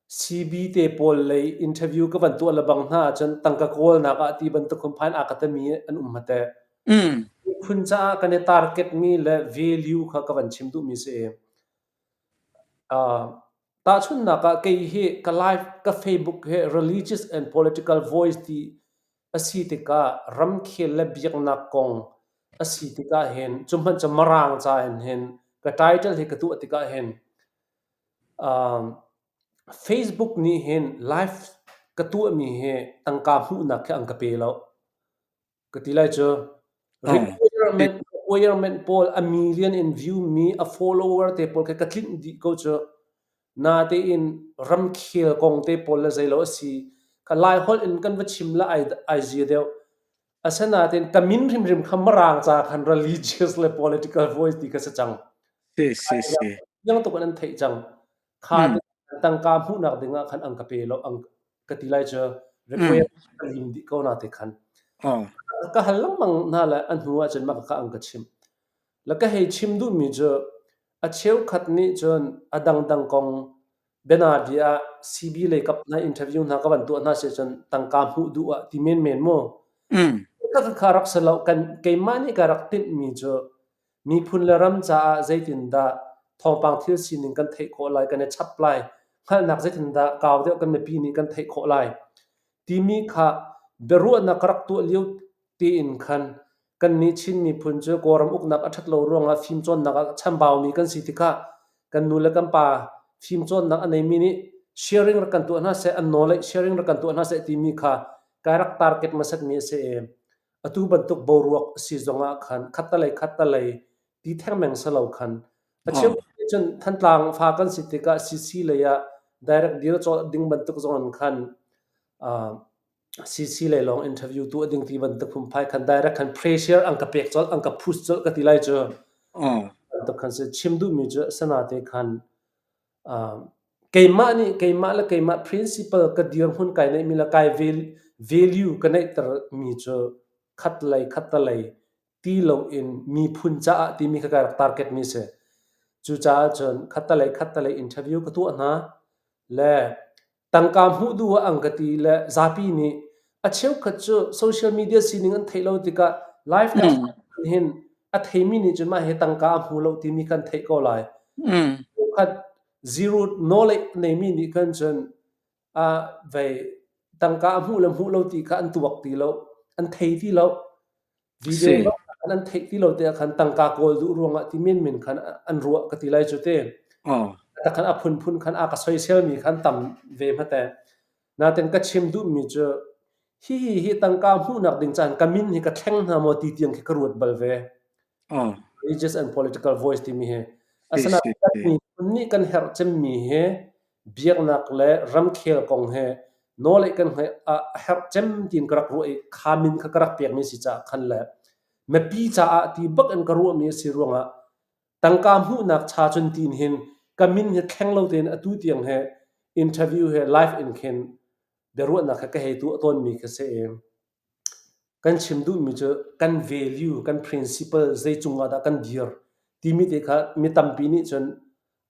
CB te pawl lei interview ka van tuah lebang hna ahcun tangka kawlnak ah ti bantuk phunphai a ka tami an um hmate. Miphun caah kan i target mi le value kha ka van chim duhmi si. Uh, tahchunhnak ah kei hi ka live ka Facebook hi religious and political voice ti a si tikah ramkhel le biaknak kong a si tikah hin cu hmanh cu Mirang ca in hin ka title hi ka tuah tikah hin um, Facebook nih hin live ka tuahmi hi tangka hmuhnak khi an ka pe lo. Ka ti lai cu requirement ka Requirement pawl a million in view mi a follower te pawl kha ka tlinh dih ko cu. Natein ramkhel kong te pawl le zeilo a si. Kha Lai holh in kan va chim la ai ai zia deuh. Asinain ka min hrimhrim kha Mirang ca khan religious le political voice ti kha si cang. Si si si. Yang tuk in an theih cang. Kha tangka hmuhnak ding ah khan an ka pe lo ang ka ti lai cu request ka lim dih ko na te khan. Ka hal lengmang hna le a hnu ah cun mah ka an ka chimh. Le ka hei chim duhmi cu a cheukhat nih cun a dangdang kong bianabia ah CB lei kap hna interview hna ka van tuah hna si cun tangka hmuh duh ah ti menmen mu. Kha kha rak si lo kan keimah nih ka rak tinhmi cu miphun le ram caah zeitindah thawngpang thil sining kan theih khawh lai, kan i chap lai, hngalhnak zeitindah kau deuh kan mipi nih kan theih khawh lai timi kha biaruahnak ka rak tuah lio tiin khan kannih Chin miphun cu Kawlram uknak a ṭhat lo ruangah fimcawnnak ah chambaumi kan si tikah kan nu le kan pa fimcawnnak a neimi nih sharing rak kan tuah hna seh, an knowledge sharing rak kan tuah hna seh timi kha kai rak target hmasatmi a si i atu bantuk boruak a si zongah khan khattalei khattalei ti thengmeng si lo khan a cheu cun Thantlang fa kan si tikah CC lei ah direct dir cawlh ding bantuk zong in khan CC lei lawng interview tuah ding ti bantuk phunphai khan direct khan pressure an ka pek colh an ka push colh ka ti lai cu. Bantuk khan si chim duhmi cu sanate khan keimah nih keimah le keimah principle ka dirhmun kai neihmi le kai value ka neihter mi cu khat lei khat lei ti loin miphun caah timi kha ka rak target mi si. Cucaah cun khattalei khattalei interview ka tuah hna le tangka hmuh duh ah an ka ti le zapi nih a cheukhat cu social media sining an theih lo tikah live hin a theimi nih cun mah hi tangka a hmu lo timi kan theih ko lai. Cheukhat zero knowledge neimi nih khan cun a vei tangka a hmuh le hmuh lo ti kha an tuak ti lo, an thei ti lo. Video khan an theih ti lo te ah khan tangka kawl duh ruangah ti menmen khan an ruah ka ti lai cu te. Ta khan a phunphun khan a ka soisel mi khan tam ve hmate. Natin ka chim duh mi cu hi hi hi tangka hmuhnak ding caan ka min hi ka thleng hna maw ti tiang khi ka ruat bal ve. Religious and political voice timi hi. Asinain kan miphun nih kan herh cemmi hi biaknak le ramkhel kong he nawl kan a herh cem tiin ka rak ruah i kha min kha ka rak pekmi si caah khan le mipi caah ti bak in ka ruahmi a si ruangah tangka hmuhnak cha cun tiin hin ka min hi thleng lo tein atu tiang he interview he live in khin biaruahnak kha ka hei tuah tawnmi kha si i Kan chim duhmi cu kan value, kan principle zei cungah dah kan dir timi te kha mi tampi nih cun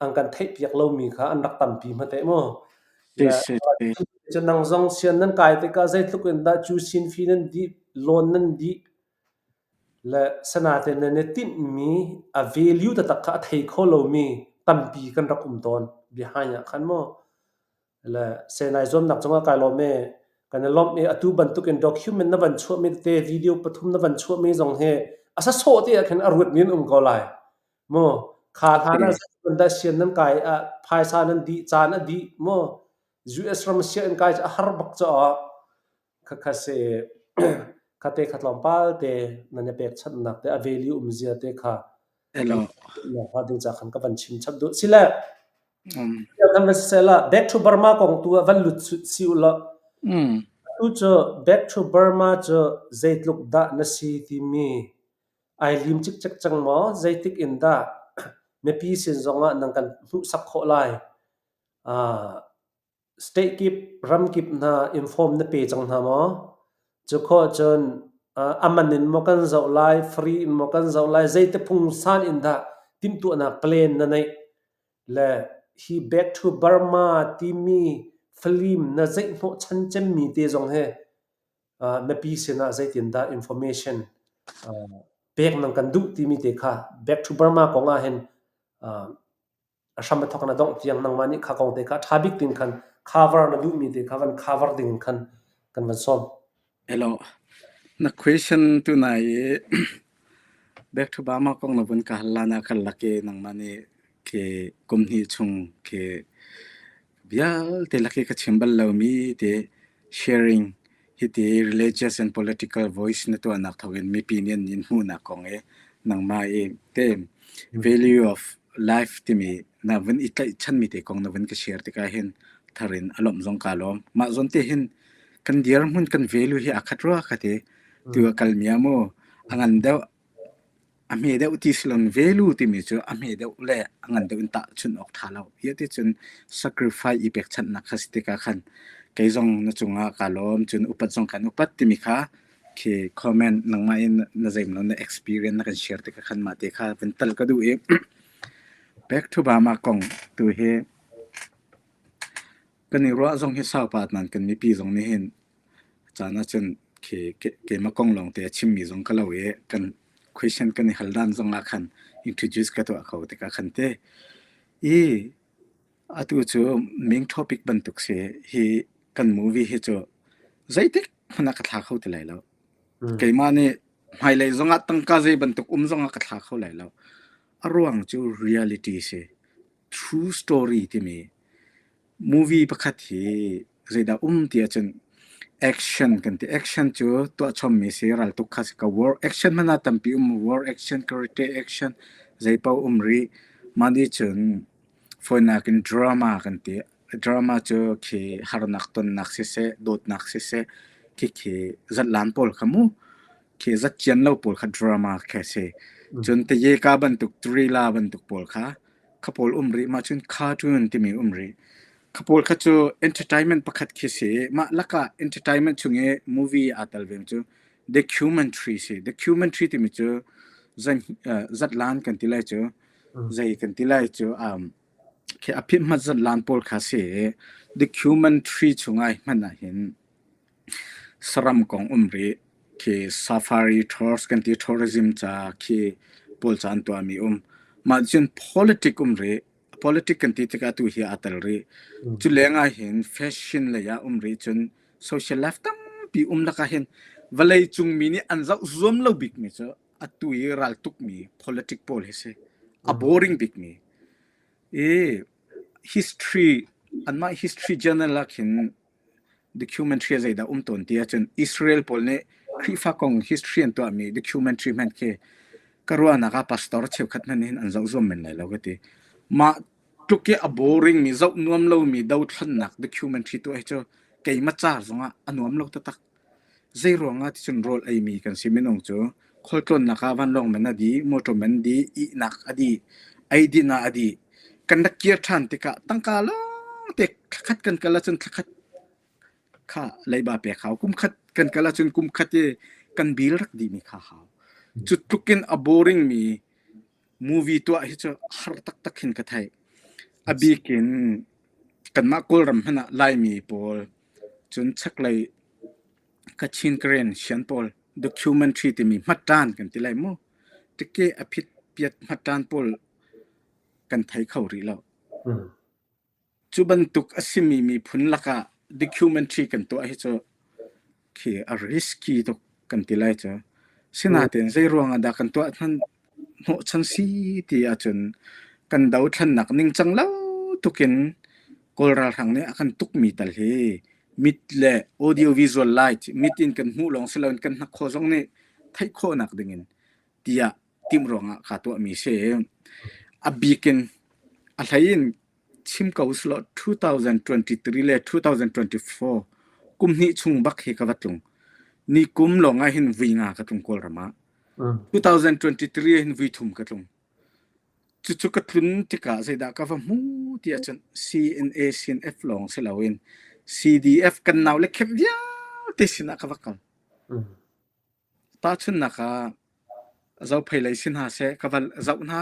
an kan theihpiak lomi kha an rak tampi hmate mu. Cun nang zong sian nan kai tikah zeitluk in dah cu sinfi nan dih, loan nan dih le sanaten nan i tinhmi a value taktak kha a thei kho lomi tampi kan rak um tawn behind ah khan mu. Le senai zuamnak cungah kai lawm i kan i lawmh i atu bantukin document na van chuahmi tete video pathum na van chuahmi zong hi a sasawh te ah khin a ruatmi an um ko lai. Mu kha hlan ah zeitin dah sian nan kai ah phaisa nan dih caan a dih mu US ram sianginn kai cu a har bak caah khakha si khate kha tlawmpal te nan i pekchanhnak te a value um zia te kha Hello. Na ding ca khan ka van chim chap duh. Sile kan van sisela back to Burma kong tu ah van lut si u law. Tu cu back to Burma cu zeitluk dah na si timi ai lim cikcek cang maw? Zeitik in dah mipi sin zongah nang kan hmuhsak khawh lai? State kip, ramkip hna inform na pe cang hna maw? Cu khawh cun a man in maw kan zoh lai, free in maw kan zoh lai, zeiti phungsan in dah timhtuahnak plan na neih? Le hi Back to Burma timi film na zeih hnawhchan cemmi te zong hi mipi sinah zeitindah information pek nan kan duh timi te kha Back to Burma kong ah hin a hram a thawk in a dongh tiang nangmah nih kha kong te kha ṭha bik tin khan cover na duhmi te kha van cover ding in khan kan van sawm. Hello. Na question tu na i back to Burma kong na vun ka hal la na kan laki nangmah nih ke kum hnih chung ke vialte laki ka chim bal lomi te sharing hiti religious and political voice na tuahnak thawngin mipi nih an in hmuhnak kong i Nangmah i te value of life timi na vun i tlaihchanmi te kong na vun ka share tikah hin thar in a lawmh zong kaa lawm. Mah zawn te hin kan dirhmun kan value hi aa khat rua ka ti. Tu a kalmi ah mu a ngan deuh a hme deuh ti si loin value timi cu a hme deuh le a ngan deuh in tahchunh awk ṭha lo. Hi ti cun sacrifice i pekchanhnak kha si tikah khan kei zong na cungah kaa lawm cun upat zong kan upat timi kha khi comment nangmah in na zeimlo na experience na kan share tikah khan mah te kha vun tal ka duh i back to Burma kong tu hi kan i ruah zong hi saupa nan kan mipi zong nih hin caan ahcun khi keimah kong lawng te a chimmi zong ka lo i kan question kan i hal dan zong ah khan introduce ka tuah kho tikah khan te i atu cu main topic bantuk si hi kan movie hi cu zeitik hmanh ah ka thla kho ti lai lo. Keimah nih hmailei zongah tangka zei bantuk um zongah ka thla kho lai lo. A ruang cu reality si. True story timi movie pakhat hi zeidah um ti ahcun action kan ti. Action cu tuahchommi si raltuk kha si ko. War action hmanh ah tampi um. War action, karate action zeipaoh um rih. Mah nih cun fawinak in drama kan ti. Drama cu khi harnak tonnak siseh, dawtnak siseh, khikhi zatlan pawl kha mu. Khi zatcian lo pawl kha drama khi a si. Cun tayeka bantuk, thriller bantuk pawl kha kha pawl um rih. Mah cun cartoon timi um rih. Kha pawl kha cu entertainment pakhat khi si. Mah lakah entertainment chung i movie aa tel ve cu documentary si. Documentary timi cu zan, uh, zatlan kan ti lai cu, zei kan ti lai cu, um, khi a phit hmat zatlan pawl kha si. Documentary chungah hmanh ah hin Saram kong um rih. Khi safari tours kan ti tourism ca khi pawl ca an tuahmi um. Mah cun politic um rih. Politic kan ti tikah tu hi aa tel rih. Cu leng ah hin fashion lei ah um rih cun social life tampi um lakah hin vawlei cung mi nih an zoh zuam lo bikmi cu atu i raltukmi politic pawl hi si. A boring bikmi. I history anmah history journal ah khin Documentary ah zeidah um tawn ti ahcun Israel pawl nih Khrihfa kong history an tuahmi documentary hmanh khi ka ruahnak ah pastor cheukhat hmanh hin an zoh zuam men lai lo ka ti. Mah tluk i a boring mi zoh nuam lomi dothlannak documentary tuah hi cu keimah ca zongah a nuam lo taktak. Zei ruangah ticun rawl eimi kan si minung cu khualtlawnnak ah vanlawng man a dih, motor man dih, ihnak a dih, eidin ah a dih. Kan rak kir ṭhan tikah tangka lawngte thlakhat kan kal ahcun thlakhat kha leiba pek hau. Kum khat kan kal ahcun kum khat i kan bill rak dihmi kha hau. Cu tluk in a boring mi movie tuah hi cu har taktak hin ka theih. A bik in kanmah Kawlram hmanh ah Laimi pawl cun chaklei Kachin Karen sian pawl documentary timi hmatṭan kan ti lai mu. Tike a phit piat hmatṭan pawl kan thei kho rih lo. Cu bantuk a simi miphun lakah documentary kan tuah hi cu khi a risky tuk kan ti lai cu. Sinain zei ruang ah dah kan tuah hnawhchan si ti ahcun kan dothlannak ningcang lo tukin Kawl ralhrang nih a kan tukmi tal hi mit le audio visual light mit in kan hmuh lawng si loin kan hnakhaw zong nih theih khawhnak dingin tiah timh ruangah kaa tuahmi si. A bik in a hlei in chim ko usulaw 2023 le 2024 kum hnih chung bak hi ka va tlung. Ni kum lawng ah hin vui nga ka tlung Kawlram ah. 2023 hin vui thum ka tlung. Cucu ka tlun tikah zeidah ka va hmu ti ahcun CNA CNF lawng si loin CDF kan nau le khem vialte sinah ka va kal. Tahchunhnak ah Zophei lei si hna seh ka va zoh hna.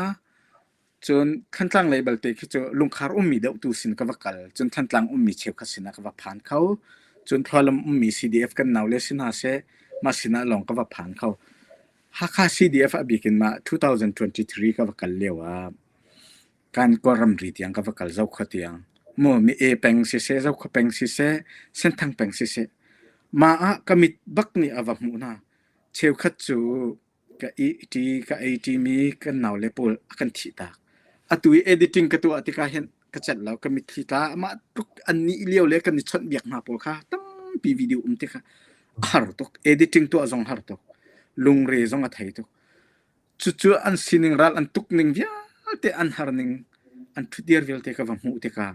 Cun Thantlang lei balte khi cu lungkhar ummi deuh tu sin ka va kal. Cun Thantlang ummi cheukhat sinah ka va phan kho. Cun Thlualam ummi CDF kan naule si hna seh mah sinah lawng ka va phan kho. Hakha CDF a bik in mah 2023 ka va kal lio ah kan Kawlram ri tiang ka va kal Zokhua tiang. Mu mi e peng siseh, Zokhua peng siseh, Senthang peng siseh. Mah ah ka mit bak nih a va hmuh hna. Cheukhat cu ka ih-ṭi, ka ei-ṭimi kan naule pawl a kan thihtak. Atu i editing ka tuah tikah hin ka celh lo, ka mitthli tla. Mah tluk an nih lio le kan i chawnhbiak hna pawl kha tampi video um tikah a har tuk. Editing tuah zong har tuk. Lungre zong a thei tuk. Cucu an sining ral an tuk ning vialte an har ning an ṭhutdir vialte ka va hmuh tikah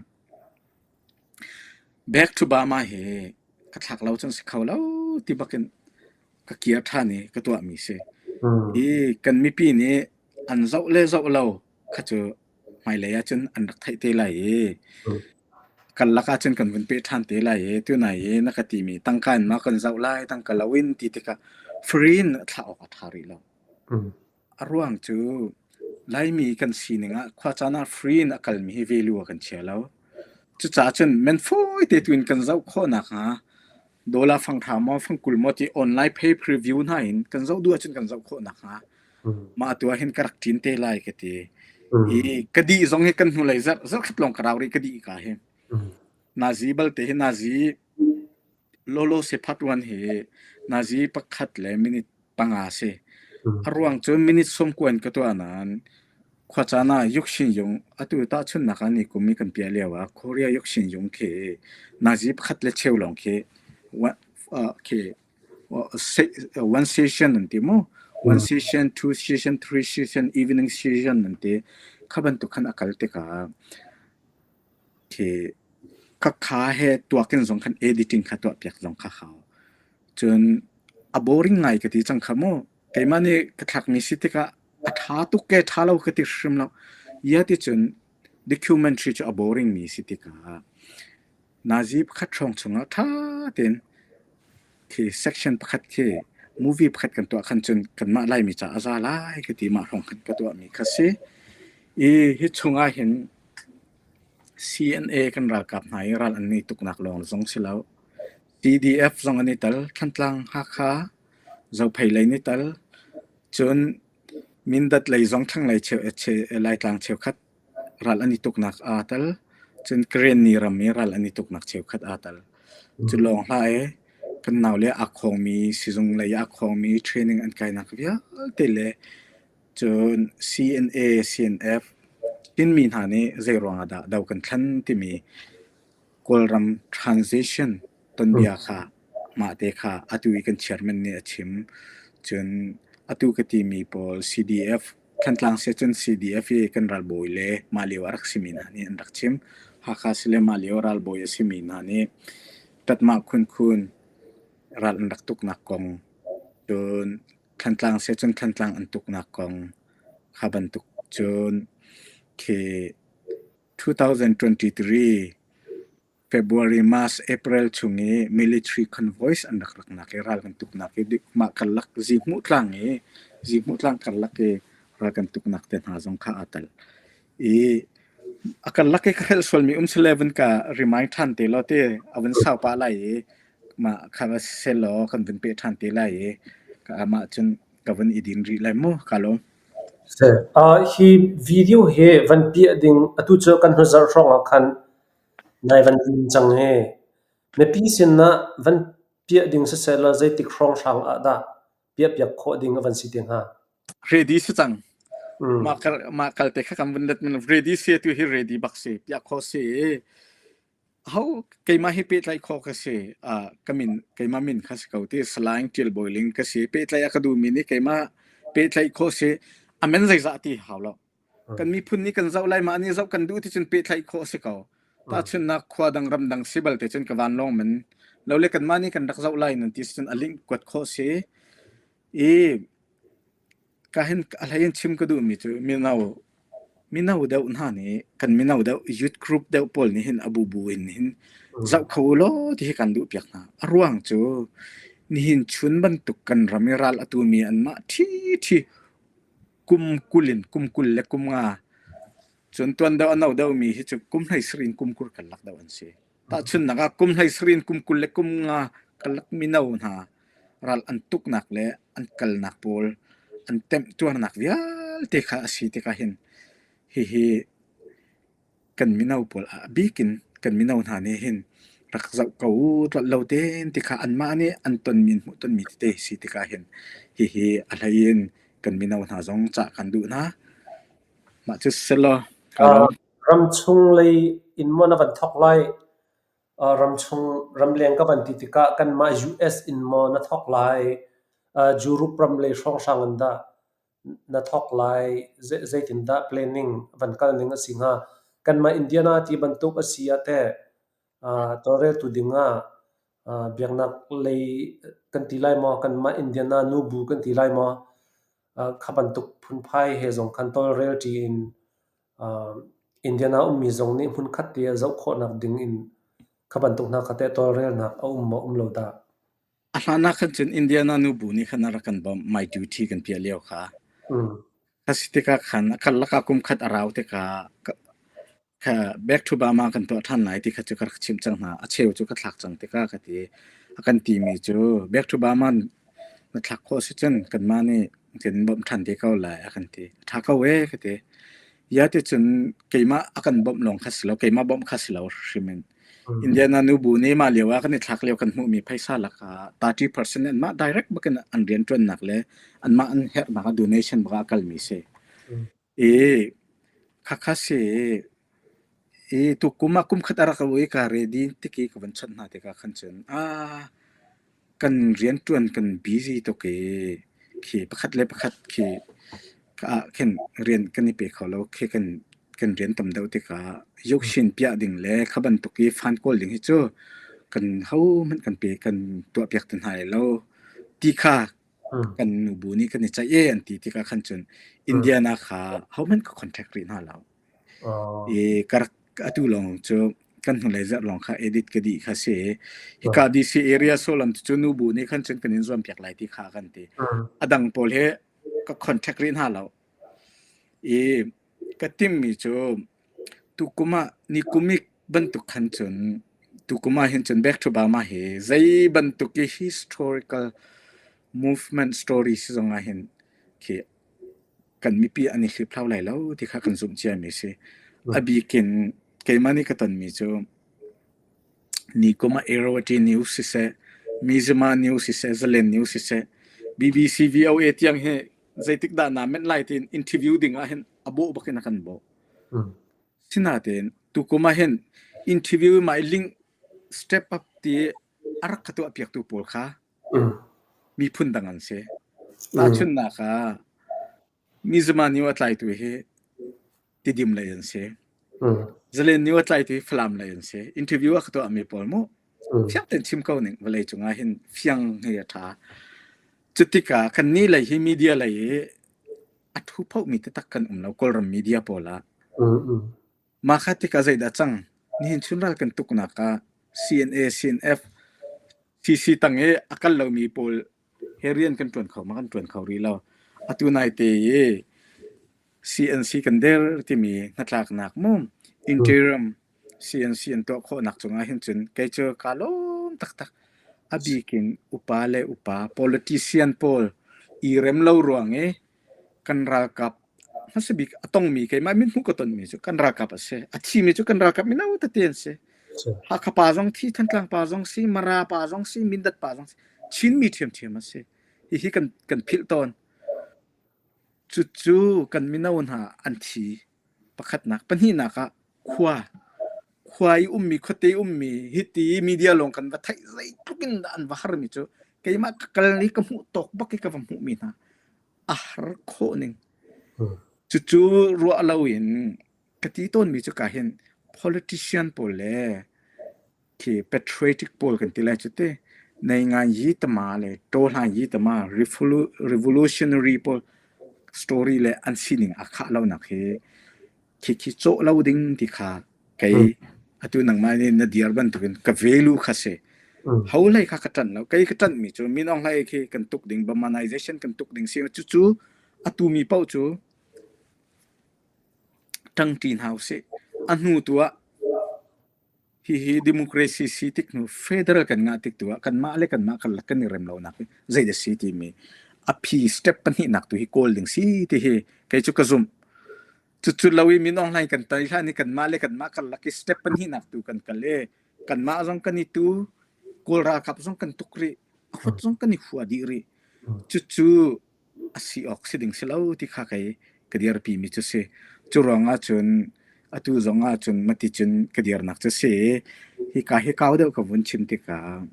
Back to Burma hi ka thlak lo cun si kho lo ti bakin ka kir ṭhan i ka tuahmi si. Hi kan mipi nih an zoh le zoh lo kha cu hmailei ahcun an rak theih te lai i kan lak ahcun kan vun peh ṭhan te lai i tunai i na ka timi tangka in ma kan zoh lai tangka lo in ti tikah free in thlah awk a ṭha rih lo. A ruang cu Laimi kan sining ah khua caan ah free in a kalmi hi value ah kan chia lo. Cucaah cun men fawi te tu in kan zoh khawh nakhnga dollar fang hra maw fang 20 maw ti online pay preview hna in kan zoh duh ahcun kan zoh khawh nakhnga mah tu ah hin ka rak ṭin te lai ka ti. I ka dih zong hi kan hnulei zarh zarh khat lawng ka rau rih ka dih ka hi. Nazi balte hi nazi Lolo se part 1 hi nazi pakhat le minute 5 si. A ruang cu minute 90 in ka tuah nain khuacaan ah Yukshin Yung atu tahchunhnak ah ni kum i kan piah lio ah Korea Yukshin Yung khi nazi pakhat le cheu lawng khi khi one session an ti mu. One session, two session, three session, evening session an ti. Kha bantuk khan a kal tikah Khi khakha he tuak in zong khan editing kha tuahpiak zong kha hau. Cun a boring ngai ka ti cang kha mu. Keimah nih ka thlakmi si tikah a ṭha tuk ke ṭha lo ka ti hrim lo. Ia ti cun documentary cu a boring mi si tikah nazi pakhat hrawng chungah ṭha tein khi section pakhat khi movie pakhat kan tuah khan cun kanmah Laimi ca a za lai ka ti mah hrawng khan ka tuahmi kha si. I hi chungah hin CNA kan ralkap hna i ral an i tuknak lawng zong si lo. CDF zong an i tel. Thantlang, Hakha, Zophei lei an i tel. Cun Mindat lei zong thlanglei Laitlang cheukhat ral an i tuknak aa tel. Cun Karenni ram i ral an i tuknak cheukhat aa tel. Cu lawng hlah i kan naule aa khawngmi, sizung lei aa khawngmi training an kainak vialte le Cun CNA, CNF Chinmi hna nih zeiruang ah dah do kan thlen timi Kawlram transition tonbia kha mahte kha atu i kan chairman nih a chim. Cun atu ka timi pawl CDF, Thantlang si cun CDF i kan ralbawi le mah lio a rak simi hna nih an rak chim. Hakha si le mah lio ralbawi a simi hna nih Tatmah Khunkhun ral an rak tuknak kong, cun Thantlang seh cun Thantlang an tuknak kong kha bantuk cun khi 2023 February, March, April chung i military convoys an rak raknak i ral kan tuknak i mah karlak zihmuh tlang i zihmuh tlang karlak i ral kan tuknak te hna zong kha aa tel. I a karlak i ka hrelh sualmi um sile vun ka remind ṭhan te law ti a vun sau pah lai i mah kha va siseh law kan vun peh ṭhan te lai i mah cun ka vun i din rih lai mu ka lawm. Hi video hi van piah ding atu cu kan hnuzarh hrawng ah khan nai van lim cang hi. Mipi sin ah van piah ding siseh law zeitik hrawnghrang ah dah piahpiak khawh ding a van si te hnga? Ready si cang. Mah kal mah kal te kha kan vun let men ready si tu hi ready bak si piah kho si. Ho keimah hi pehtlaih khawh ka si. Ka min keimah min kha si ko ti Salaing Tial Bawiling ka si. Pehtlaih a ka duhmi nih keimah pehtlaih khawh si. A men zeizah ti hau lo. Kan miphun nih kan zoh lai mah nih zoh kan duh ti cun pehtlaih khawh a si ko. Tahchunhnak khua dang ram dang si bal te cun ka vanlawng men lo le kanmah nih kan rak zoh lai nan ti si cun a link kuat khawh si. I ka hin a hlei in chim ka duhmi cu mino mino deuh hna nih kan mino deuh youth group deuh pawl nih hin a bubu in hin zoh kho u law ti hi kan duh piak hna. A ruang cu nihin chun bantuk kan ram i ral a tumi anmah ṭhiṭhi kum 20 in kum 20 le kum nga cun tuan deuh a no deuhmi hi cu kum 17 in kum 20 karlak deuh an si. Tahchunhnak ah kum 17 in kum 20 le kum nga karlak mino hna ral an tuknak le an kalnak pawl an temhtuarnak vialte kha a si tikah hin hihi kan mino pawl a bik in kan mino hna nih hin rak zoh ko u tlolh lo tein ti kha anmah nih an tonmi an hmuhtonmi tete si tikah hin hihi a hlei in kan mino hna zong cah kan duh hna. Mah cu selaw ka lawm. Ramchung lei in maw na van thawk lai? Ramchung ramleng ka van ti tikah kanmah US in maw na thawk lai? Europe ram lei hrawnghrang in dah? na thawk lai? Zeitindah planning van kal ning a si hnga? Kanmah Indiana ti bantuk a si ah teh tawlreltu ding ah biaknak lei kan ti lai maw? Kanmah Indiana nubu kan ti lai maw? Kha bantuk phunphai he zong khan tawlrel ṭi in Indiana ummi zong nih hmunkhat te ah zoh khawhnak ding in kha bantuk hna kha teh tawlrelnak a um maw um lo dah? A hlan ah khan cun Indiana nubu nih khan a rak kan bawmh. My duty kan piah lio kha. Kha si tikah khan a karlak ah kum khat a rau tikah kha back to Burma kan tuah ṭhan lai ti kha cu ka rak chimh cang hna. A cheu cu ka thlak cang tikah ka ti. A kan timi cu back to Burma na thlak khawh si cun kanmah nih kan bawmh ṭhan te ko lai a kan ti. A ṭha ko ee ka ti. Ya ti cun keimah a kan bawmh lawng kha si lo, keimah bawmh kha si lo hrim in. Indiana nubu nih mah lio ah kan i thlak lio kan hmuhmi phaisa lakah 30% anmah direct bakin an rianṭuannak le anmah an herhnak ah donation bak ah a kalmi si. I khakha si i tukum ah kum khat a rak i ka ready tiki ka van chawnh hna tikah khan cun ah Kan rianṭuan kan busy tuk i khi pakhat le pakhat khi ah khin rian kan i pe kho lo. Khi kan kan rian tam deuh tikah yokshin piah ding le kha bantuk i fan kawl ding hi cu kan hohmanh kan pe kan tuahpiak ti hna lai lo ti kha kan nubu nih kan i ceih e an ti tikah khan cun Indiana kha hohmanh ka contact rih hna lo. I ka rak atu lawng cu kan hnulei zarh lawng kha edit ka dih kha si. Hika DC area Solam cu nubu nih khan cun kan in zuam piak lai ti kha kan ti. A dang pawl he ka contact rih hna lo. I ka timmi cu tukum ah ni kumik bantuk khan cun tukum ah hin cun Back to Burma hi zei bantuk i historical movement story si zong ah hin khi kan mipi an i hliphlau lai lo ti kha kan zumh ciami a si. A bik in keimah nih ka tonmi cu ni kum ah Irrawaddy News siseh, Mizzima News siseh, Zalen News siseh, BBC VOA tiang hi zeitik dah naa menh lai tiin interview ding ah hin a bawh bak in a kan bawh. Sinain tukum ah hin interview mah i link step up ti a rak ka tuah piaktu pawl kha Miphun dang an si. Tahchunhnak ah Mizama New a tlaitu hi Tidim lei an si. Zalen New a tlaitu hi Falam lei an si. Interview a ka tuahmi pawl mu fiang tein chim ko ning vawlei cungah hin fiang hi a ṭha. Cutikah kannih lei hi media lei hi a thu phohmi taktak kan um lo Kawlram media pawl ah. Mah kha tikah zeidah cang? Nihin chun ral kan tuknak ah CNA, CNF, CC tang i a kal lomi pawl he rian kan ṭuan kho ma kan ṭuan kho rih lo. Atu naite i CNC kan der timi hnatlaknak mu interim CNC an tuah khawhnak cungah hin cun kei cu kaa lawm taktak. A bik in upa le upa politician pawl i rem lo ruang i kan ralkap hmasa bik a tongmi keimah mithmuh ka tonmi cu kan ralkap a si. A thimi cu kan ralkap mino tete an si. Hakha pa zong thi, Thantlang pa zong si, Mara pa zong si, Mindat pa zong si, Chinmi ṭhiamṭhiam a si. Hihi kan kan philh tawn. Cucu kan mino hna an thi. Pakhatnak, pahnihnak ah khua khua i ummi khuate i ummi hiti media lawng kan va theih zeitluk in dah an va harmi cu keimah ka kal i ka hmuh tawk bak i ka va hmuhmi hna a har khawh ning. Cucu ruah loin ka ti tawnmi cu ka hin politician pawl le khi patriotic pawl kan ti lai cu te nei ngai yi tama le tawhlan yi tama revolutionary pawl story le an sining a khah lonak hi khi khi cawh lo ding ti kha kei atu nangmah nih na dir bantukin ka value kha si ho hlei kha ka ṭanh lo kei ka ṭanh mi cu min Aung Hlaing khi kan tuk ding Burmanization kan tuk ding si cucu atu mi paoh cu ṭangṭi hna usih a hnu tu ah hihi democracy si tik hnu federal kan ngah tik tu ah kanmah le kanmah karlak kan i rem lonak hi zeidah si timi a phi step pahnihnak tu hi kawl ding si ti hi kei cu ka zumh. Cucu lo i min Aung Hlaing kan tai hlan i kanmah le kanmah karlak i step pahnihnak tu kan kal i kanmah zong kan i tu Kawl ralkap zong kan tuk rih a huat zong kan i hua dih rih. Cucu a si awk si ding si lo ti kha kei ka dirpi mi cu si. Cu ruang ah cun atu zong ah cun mati cun ka dirnak cu si. Hika hi kau deuh ka vun chim tikah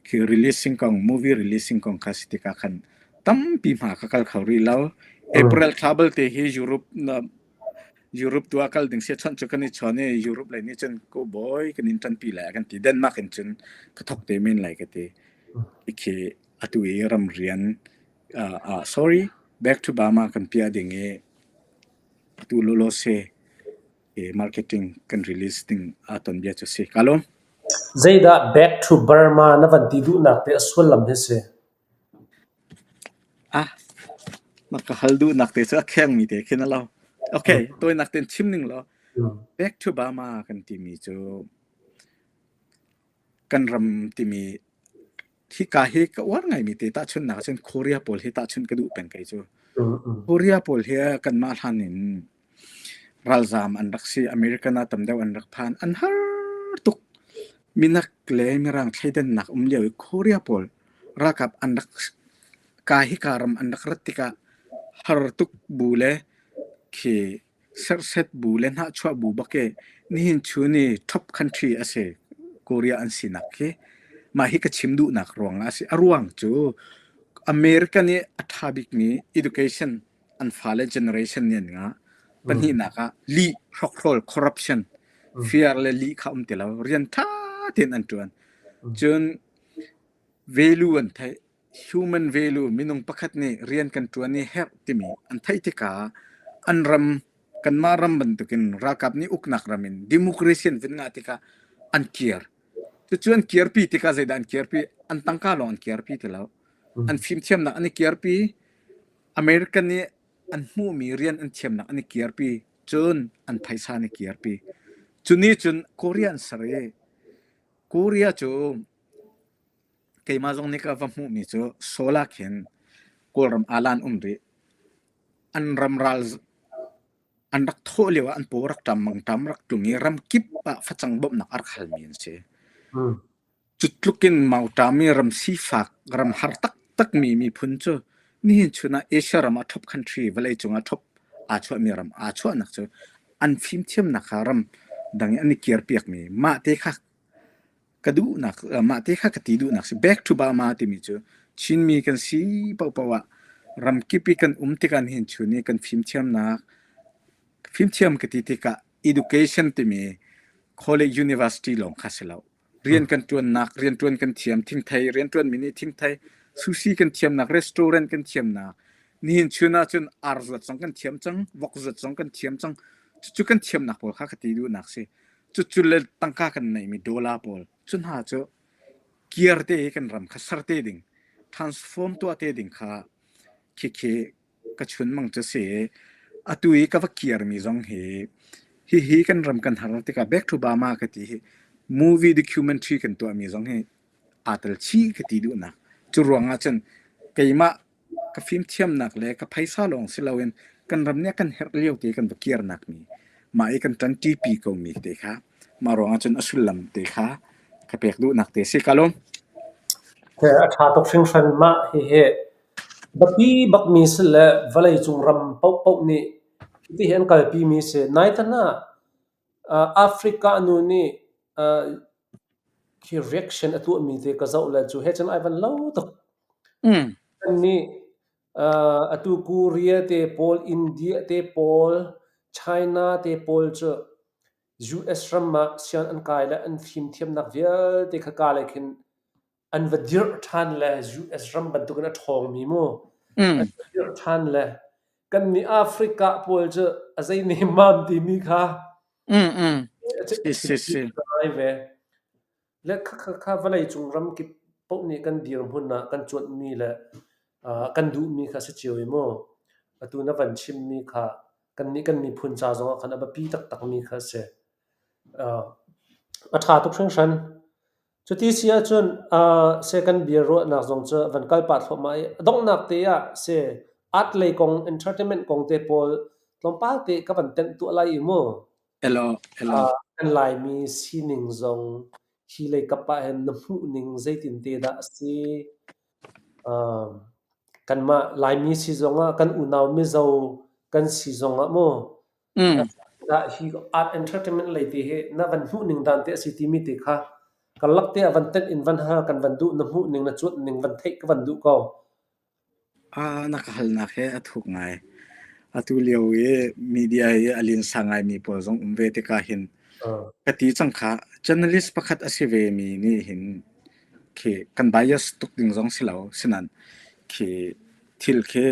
khi releasing kong movie releasing kong kha si tikah khan tampi hma ka kal kho rih lo. April thla balte hi Europe na Europe tu ah kal ding sia chawnh cu kan i chawn i Europe lei nih cun ko boy kan in ṭanpi lai a kan ti. Denmark in cun ka thok te men lai ka ti. Khi atu i ramrian sorry back to Burma kan piah ding i atu lawlaw se marketing kan release ding aa ton bia cu si. Ka lawm. Zeidah back to Burma na van ti duhnak te a sullam hi si? Ah, na ka hal duhnak te cu a khengmi te khin a lo. Okay, tawinak tein chim ning law back to Burma kan timi cu kan ram timi hika hi ka uar ngaimi te tahchunhnak ahcun Korea pawl hi tahchunh ka duh peng kei cu. Korea pawl hi kanmah hlan in ralzaam an rak si. American ah tam deuh an rak phan. An har tuk. Minak le mirang thleidannak um lio i Korea pawl ralkap an rak ka hika ram an rak rat tikah har tuk bu le khi serhset bu le hnahchuah bu bak i nihin chun i top country a si Korea an sinak khi mah hi ka chim duhnak ruangah a si. A ruang cu America nih a ṭha bikmi education an fale generation nih an ngah. Pahnihnak ah lih, hrokhrawl, corruption, fear le lih kha um ti lo. Rian ṭha tein an ṭuan. Cun value an theih. Human value minung pakhat nih rian kan ṭuan i herh timi an theih tikah an ram kanmah ram bantukin ralkap nih uknak ram in democracy an vun ngah tikah an kir. Cucu an kirpi tikah zeidah an kirpi? An tangka lawng an kirpi ti lo. An fimthiamnak an i kirpi. American nih an hmuhmi rian an thiamnak an i kirpi. Cun an phaisa an i kirpi. Cu nih cun Korea an ser i Korea cu Keimah zong nih ka va hmuhmi cu Seoul ah khin Kawlram alan um rih. An ram ral an rak thawh lio ah an paw rak ṭam mangṭam rak tlung i ramkip ah facang bawmhnak a rak halmi an si. Cu tluk in mauṭam i ram sifak, ram har taktakmi miphun cu nihin chun ah Asia ram ah top country, vawleicung ah top aa chuahmi ram aa chuahnak cu an fimthiamnak kha ram dang i an i kirpiakmi mah te kha Ka duhnak mah te kha ka ti duhnak si. Back to Burma timi cu Chinmi kan si paohpaoh ah ramkip i kan um tikah nihin chun i kan fimthiamnak fimthiam ka ti tikah education timi college university lawng kha si lo. Rian kan ṭuannak, rianṭuan kan thiam, thingthei rianṭuanmi nih thingthei, sushi kan thiamnak, restaurant kan thiamnak, nihin chun ahcun ar zuat zong kan thiam cang, vok zuat zong kan thiam cang. Cucu kan thiamnak pawl kha ka ti duhnak si. Cucu le tangka kan neihmi dollar pawl cu hna cu kir te i kan ram kha ser te ding, transform tuah te ding kha khikhi ka chunmang cu si. Atu i ka va kirmi zong hi hihi kan ram kan har tikah Back to Burma ka ti hi movie documentary kan tuahmi zong hi aa tel chih ka ti duhnak. Cu ruangah cun keimah ka fimthiamnak le ka phaisa lawng si loin kan ram nih a kan herh lio te kan va kirnak mi mah i kan ṭanṭipi ko mi te kha mah ruangah cun a sullam te kha ka pek duhnak te si ka lawm. A ṭha tuk hringhran mah hihi biapi bakmi si le vawleicung ram paohpaoh nih hitihin an kalpi mi si. Naitan ah Africa nu nih khi reaction a tuahmi te ka zoh le cu he cun ai van lo tuk. Kannih atu Korea te pawl, India te pawl, China te pawl cu US ram ah sian an kai le an fimthiamnak vialte kha ka lei khin an va dirh ṭhan le US ram bantukin a ṭhawngmi mu an va dirh ṭhan le kannih Africa pawl cu a zei nemmam timi kha Si si si. ngai ve. Le khakha kha vawleicung ramkip paoh nih kan dirhmun ah kan cuanhmi le kan duhmi kha si cio i mu. Atu na van chimmi kha kannih kan miphun ca zongah khan a biapi taktakmi kha a si. A ṭha tuk hringhran. Cuti si ahcun seh kan bia ruahnak zong cu van kal pah thluahmah i a donghnak te ah seh art lei kong, entertainment kong te pawl tlawmpal te ka van tenh tuah lai i mu. Elo, elo. Kan Laimi sining zong hi lei kap ah hin na hmuhning zeitin te dah a si? Kanmah Laimi si zongah kan unau Mizo kan si zongah mu Hi art entertainment lei te hi na van hmuh ning dan te a si timi te kha karlak te ah van tenh in van hal kan van duh na hmuh ning na cuanh ning van theih ka van duh ko. Na ka halnak he a thuk ngai. Atu lio i media i a linsa ngaimi pawl zong um ve tikah hin ka ti cang kha journalist pakhat a si ve mi nih hin khi kan bias tuk ding zong si lo sinan khi thil khi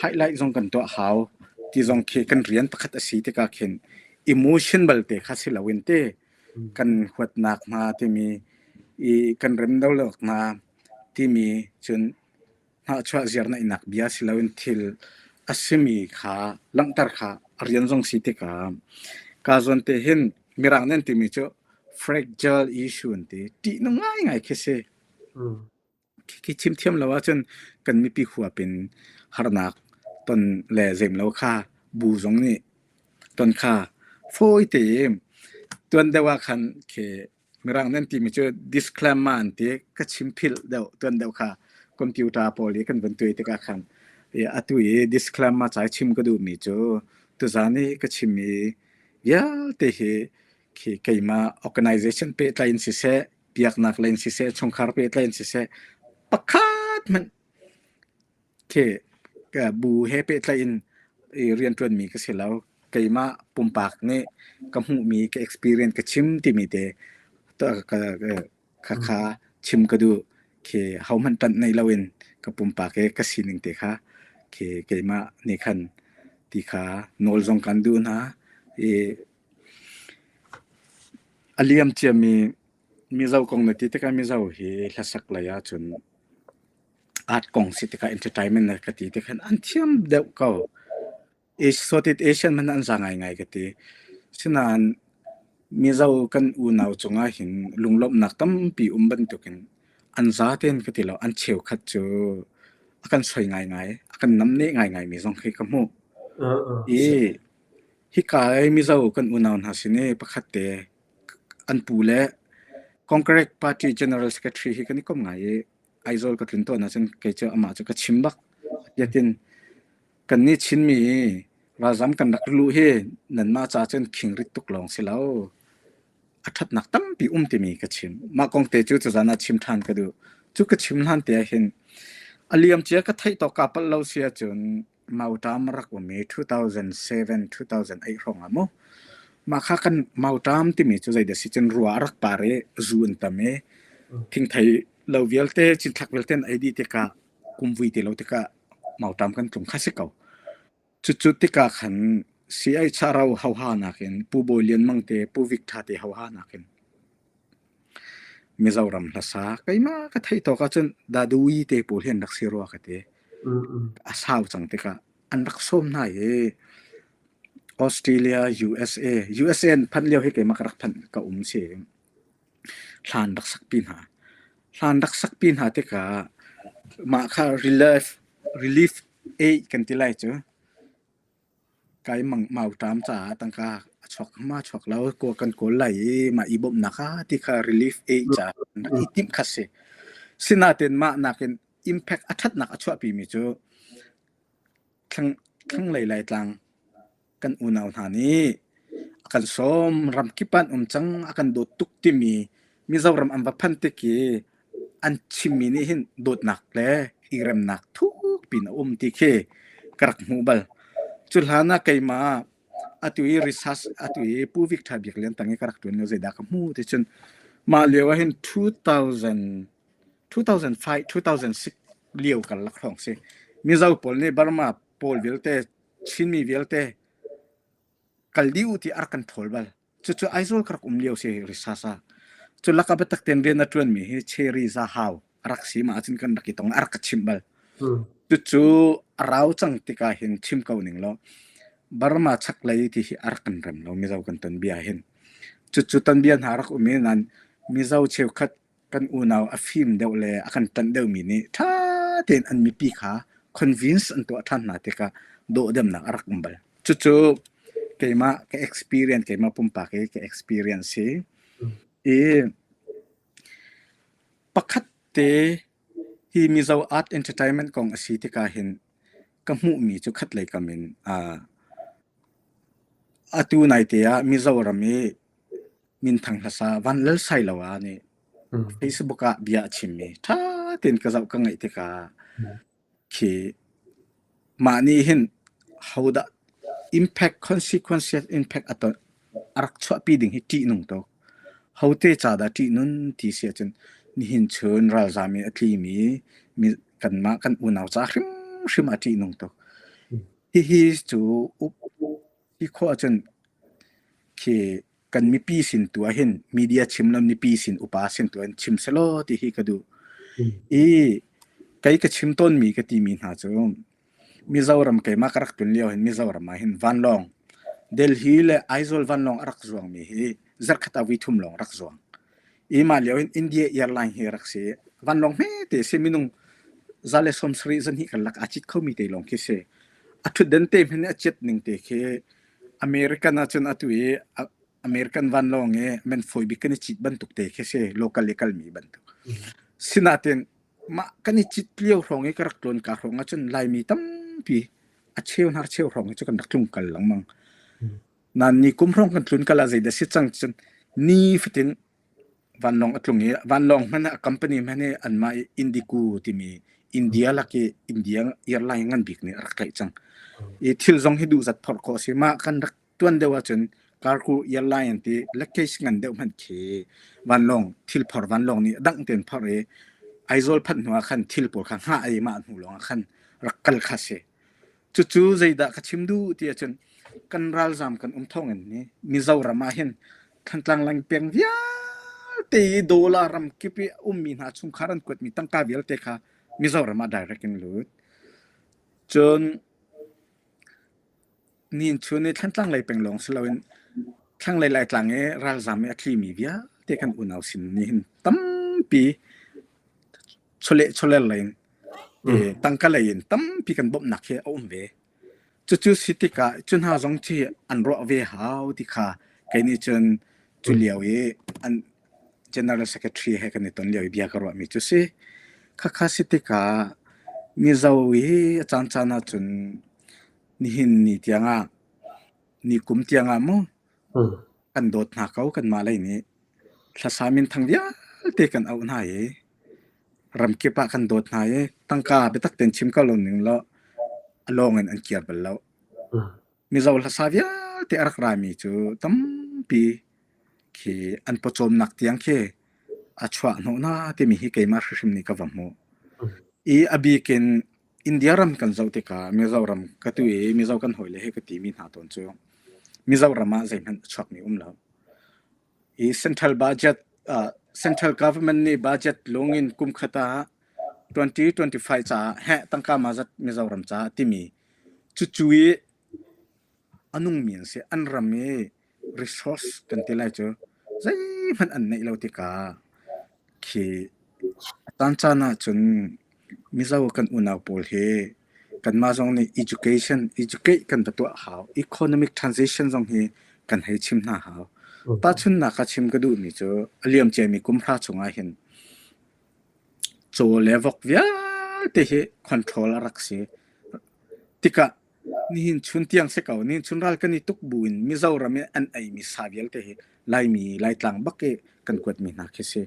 highlight zong kan tuah hau ti zong khi kan rian pakhat a si tikah khin emotion balte kha si loin te kan huatnak hna timi i kan remdolonak hna timi cun hnahchuah ziarnaihnak bia si loin thil a simi kha langhter kha a rian zong si tikah ka zawn te hin mirang nih an timi cu fragile issue an ti ṭihnung ngaingai khi si. Khi chim thiam lo ahcun kan mipi huap in harnak ton le zemlo kha bu zong nih ton kha fawi tein tuan deuh ah khan khi Mirang nan timi cu disclaimer an ti. Ka chim philh deuh tuan deuh kha computer pawl i kan van tuai tikah khan atu i disclaimer ca i chim ka duhmi cu tuzaan i ka chimmi vialte hi khi keimah organization pehtlai in siseh, biaknak lei in siseh, chungkhar pehtlai in siseh, pakhat hmanh Khi bu he pehtlaih in rianṭuanmi ka si lo. Keimah pumpak nih ka hmuhmi ka experience ka chim timi te khakha chim ka duh. Khi hohmanh ṭanh nei loin ka pumpak i ka sining te kha khi keimah nih khan ti kha nawl zong kan duh hna. I a liam ciami Mizo kong na ti tikah Mizo hi hlasak lei ahcun art kong si tikah entertainment na ka ti ti khan an thiam deuh ko. Southeast Asian hmanh an za ngaingai ka ti. Sinain Mizo kan unau cungah hin lunglawmhnak tampi um bantukin an za tein ka ti lo. An cheukhat cu a kan soi ngaingai, a kan namneh ngaingai mi zong khi ka hmuh. I hika i Mizo kan unau hna sin i pakhat te an pu le Congress Party General Secretary hi kan i kom ngai i Aizawl ka tlun tawn ahcun kei cu amah cu ka chim bak. Tiatin kannih Chinmi ralzam kan rak luh hi nanmah ca cun khingrit tuk lawng si lo. A ṭhatnak tampi um timi ka chim. Mah kong te cu tuzan ah chim ṭhan ka duh. Cu ka chim hlan te ah hin a liamcia ka theih tawk kaa palh lo si ahcun Mauṭam a rak um i 2007, 2008 hrawng ah mu. Mah kha kan mauṭam timi cu zeidah si cun rua a rak par i zu an tam i thingthei lo vialte cinthlak vialte an ei dih tikah kumvui ti lo tikah mauṭam kan tlung kha si ko. Cucu tikah khan CHRO hauha nakin Pu Bawi Lian Mang te Pu Vic Tha te hauha nakin Mizoram hlasa keimah ka theih tawk ahcun Dadui te pawl hi an rak si rua ka ti. A sau cang tikah an rak sawm hna i Australia, USA, USA an phanh lio hi keimah ka rak phanh ka um si. Hla an rak sakpi hna. Hla an rak sakpi hna tikah mah kha relief, relief aid kan ti lai cu. Kai mauṭam caah tangka a chuak ma chuak lo kan kawl lai i mah i bawmhnak kha ti kha relief aid caah an rak i timh kha si. Sinain mah nakin impact a ṭhatnak a chuahpimi cu thlanglei Laitlang kan unau hna nih a kan sawm ramkip ah an um cang a kan dawt tuk timi Mizoram an va phanh tik i an chimmi nih hin dawtnak le i remnak thukpi in a um ti khi ka rak hmuh bal. Cu hlan ah keimah atu i research atu i Pu Vic Tha Biak Lian tang i ka rak ṭuan lio zeidah ka hmu ti cun mah lio ah hin 2000 2005 2006 lio karlak hrawng si. Mizo pawl nih Burma pawl vialte Chinmi vialte kal dih u ti a rak kan ṭhawl bal. Cucu Aizawl ka rak um lio si risasa. Cu laka biatak tein rian a ṭuanmi hi Cherry Zahau a rak si ma ahcun kan rak i tong a rak ka chimh bal. Cucu a rau cang tikah hin chim ko ning law Burma chaklei ti hi a rak kan rem lo Mizo kan ton bia hin. Cucu ton bia hna rak um i nan Mizo cheukhat kan unau a fim deuh le a kan ṭanh deuhmi nih ṭha tein an mipi kha convince an tuah ṭhan hna tikah dawhdemnak a rak um bal. Cucu keimah ka experience, keimah pumpak i ka experience hi i pakhat te hi Mizo art entertainment kong a si tikah hin ka hmuhmi cu khatlei kam in uh, atu naite ah Mizoram i minthang hlasa Van Lal Sailoa nih Facebook ah bia a chimmi ṭha tein ka zoh ka ngaih tikah khi mah nih hin hodah. Impact consequences impact a ton a rak chuahpi ding hi ṭihnung tuk. Hote ca dah ṭihnun ti si ahcun nihin chun ralzaam in a tlimi mi kanmah kan unau ca hrimhrim ah ṭihnung tuk. Hihi cu up hi khawh ahcun khi kan mipi sin tu ah hin media chim lo mipi sin upa sin tu in chim selaw ti hi ka duh. I kei ka chim tawnmi ka timi hna cu Mizoram keimah ka rak tlun lio hin Mizoram ah hin vanlawng Delhi le Aizawl vanlawng a rak zuangmi hi zarkhat ah voi thum lawng rak zuang. I mah lio hin India Airline hi rak si. Vanlawng hmete si minung 170 zahnih karlak aa cit khomi te lawng khi si. A ṭhutden te hmanh i a ciat ning te khi American ahcun atu i American vanlawng i man fawi bik kan i cit bantuk te khi si local i kalmi bantuk. Sinain mah kan i cit lio hrawng i ka rak tlawn ka hrawng ahcun Laimi tampi a cheu hnar cheu hrawng hi cu kan rak tlung kal lengmang. Nain ni kum hrawng kan tlun kal ah zeidah si cang cun ni fatin vanlawng a tlung i vanlawng hmanh a company hmanh hi anmah i Indigo timi India lak i India airline ngan bik nih a rak tlaih cang. I thil zong hi duhzat phorh khawh a si. Mah kan rak tuan deuh ahcun cargo airline an ti luggage ngan deuh hmanh khi vanlawng thil phor vanlawng nih dang tein phorh i Aizawl phanh hnu ah khan thil pawl kha hngah i mah hnu lawng ah khan rak kal kha si. Cucu zeidah ka chim duh ti ahcun kan ralzaam kan um thawngin ni Mizoram ah hin Thantlang lengpeng vialte i dollar ram kip i ummi hna chungkhar an kuatmi tangka vialte kha Mizoram ah direct in lut. Cun nin chun i Thantlang lei peng lawng si loin thlanglei Laitlang i ralzaam i a tlimi vialte kan unau sin nih hin tampi chawleh chawlel lei in tangka lei in tampi kan bawmhnak hi a um ve. Cucu si tikah cu hna zong khi an ruah ve hau ti kha kei nih cun cu lio i an General Secretary he kan i ton lio i bia ka ruahmi cu si. Khakha si tikah Mizo hi a caancaan ahcun nihin ni tiangah ni kum tiangah mu kan dawt hna ko kanmah lei nih. Thlasa minthang vialte kan auh hna i ramkip ah kan dawt hna i tangka biatak tein chim ko lo ning law a lawng in an kir bal lo. Mizo hlasa vialte a rak rami cu tampi khi an pawcawmnak tiang khi a chuah hnawh hna timi hi keimah hrimhrim nih ka va hmuh. I a bik in India ram kan zoh tikah Mizoram ka tu i Mizo kan hawile he ka timi hna tawn cu Mizoram ah zeihmanh a chuakmi um lo. I central budget central government nih budget lung in kum khat ah 2025 caah heh tangka ma zat Mizoram caah timi cucu i a nungmi an si. An ram i resource kan ti lai cu zeihmanh an neih lo tikah khi a caancaan ahcun Mizo kan unau pawl hi kanmah zong nih education educate kan va tuah hau. Economic transition zong hi kan hei chim hna hau. Tahchunhnak ah chim ka duhmi cu a liam ciami kum hra chungah hin caw le vok vialte hi control a rak si. Tikah nihin chun tiang si ko nihin chun ral kan i tuk buin Mizoram i an eimi sa vialte hi Laimi Laitlang bak i kan kuatmi hna khi si.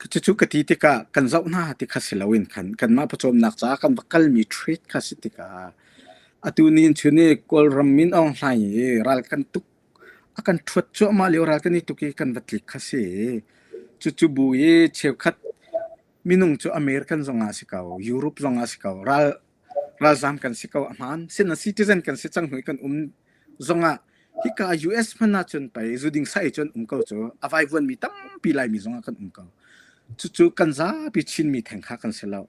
Cucu ka ti tikah kan zoh hna ti kha si loin khan kanmah pawcawmnak caah kan va kalmi trade kha si tikah atu nihin chun i Kawlram Min Aung Hlaing i ral kan tuk a kan ṭhuat cuahmah lio ral kan i tuk i kan va tlik kha si. Cucu bu i cheukhat minung cu American zong ah si ko, Europe zong ah si ko, ral ralzaam kan si ko a hmaan. Sina citizen kan si cang hnu i kan um zongah hika US hmanh ahcun pei zuding sai cun um ko cu a vaivuanmi tampi Laimi zongah kan um ko. Cucu kan zapi Chinmi theng kha kan si lo.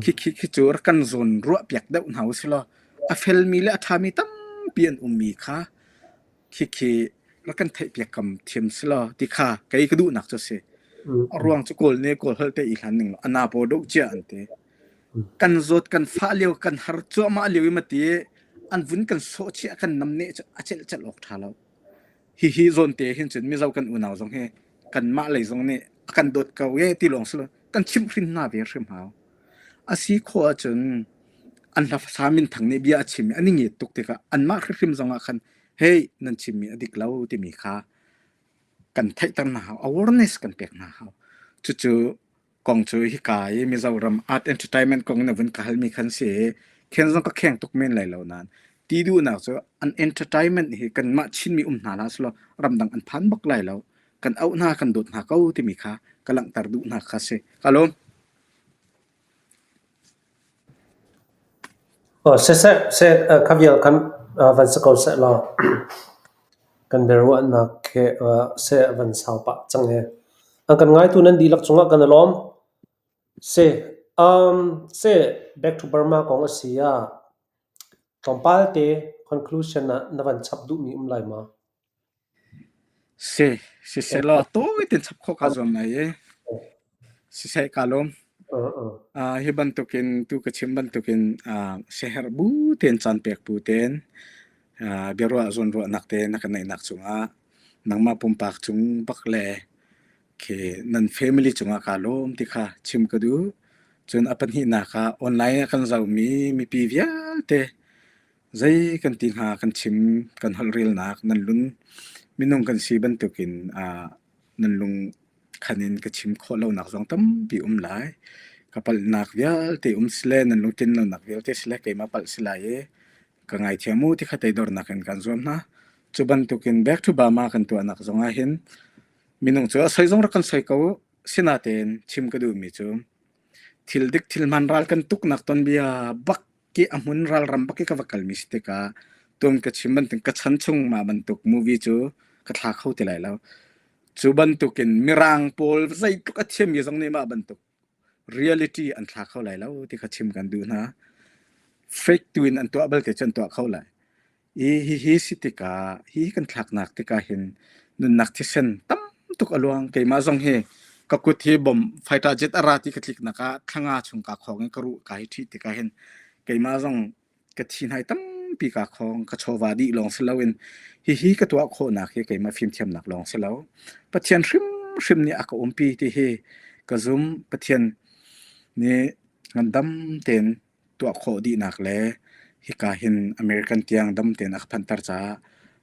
Khi khi khi cu rak kan zawn ruah piak deuh hna usih law a felmi le a ṭhami tampi an ummi kha khi khi rak kan theihpiak kam thiam si law ti kha kei ka duhnak cu si. A ruang cu Kawl nih Kawl holh te i hlan ning law a na paw doh cia an ti. Kan zawt kan fah lio kan har cuahmah lio i mati an vun kan sawh chiah kan namneh cu a celh celh awk ṭha lo. Hihi zawn te hin cun Mizo kan unau zong hi kanmah lei zong nih a kan dawt ko e ti lawng si lo kan chimhhrin hna ve hrim hau. A si khawh ahcun an hlafasa minthang nih bia a chim i an i nget tuk tikah anmah hrimhrim zongah khan hey nan chimmi a dik lo timi kha kan theihter hna hau awareness kan pek hna hau. Cucu kong cu hika i Mizoram art entertainment kong na vun ka halmi khan si khen zong ka kheng tuk men lai lo nain. Ti duhnak cu an entertainment hi kanmah Chinmi um hna hlah selaw ramdang an phan bak lai lo. Kan auh hna, kan dawt hna ko timi kha ka langhter duh hna kha si. Ka lawm. Siseh, seh, kha vial khan van si ko seh law kan biaruahnak he seh van sau pah cang he. An kan ngaitu nan dihlak cungah kan i lawm. Seh, seh, back to Burma kong a si ah tlawmpal te conclusion ah na van chap duhmi um lai ma? Si, siseh law tawi tein chap khawh kaa zuam lai i siseh kaa lawm. Hi bantukin tu ka chim bantukin siaherh bu tein caan pek bu tein biaruah zawnruahnak te na ka neihnak cungah nangmah pumpak cung bak le khi nan family cungah kaa lawm ti kha chim ka duh. Cun a pahnihnak ah online ah kan zohmi mipi vialte Zei kan ti hnga kan chim kan holhrelnak nan lun minung kan si bantukin nan lung khan in ka chim khawh lonak zong tampi um lai. Ka palhnak vialte um sile nan lungtlin lonak vialte sile keimah palh si lai i ka ngaithiam u ti kha teidornak in kan zuam hna. Cu bantukin back to Burma kan tuahnak zong ah hin minung cu a soi zong rak kan soi ko u. Sinain chim ka duhmi cu thil dik thil hmaan ral kan tuknak tonbia bak ki a hmun ralram bak i ka va kalmi si tikah tuan ka chim bantuk ka chan chung mah bantuk movie cu ka thla kho ti lai lo. Cu bantukin mirang pawl zeitluk a thiammi zong nih mah bantuk reality an thla kho lai lo ti kha chim kan duh hna. Fake tu in an tuah balte cu an tuah kho lai. I hihi si tikah hi kan thlaknak tikah hin nunnak thisen tam tuk a luang. Keimah zong hi ka kut hi bom fighter jet a ra ti ka tliknak ah thlanga chung kaa khawng i ka ruh ka hi ṭhih tikah hin keimah zong ka thi hnai tampi kaa khawng. Ka chawva dih lawng si loin hihi ka tuah khawhnak hi keimah fimthiamnak lawng si lo. Pathian hrimhrim nih a ka umpi ti hi ka zum. Pathian nih ngandam tein tuah khawh dihnak le hika hin American tiang dam tein a ka phanhter caah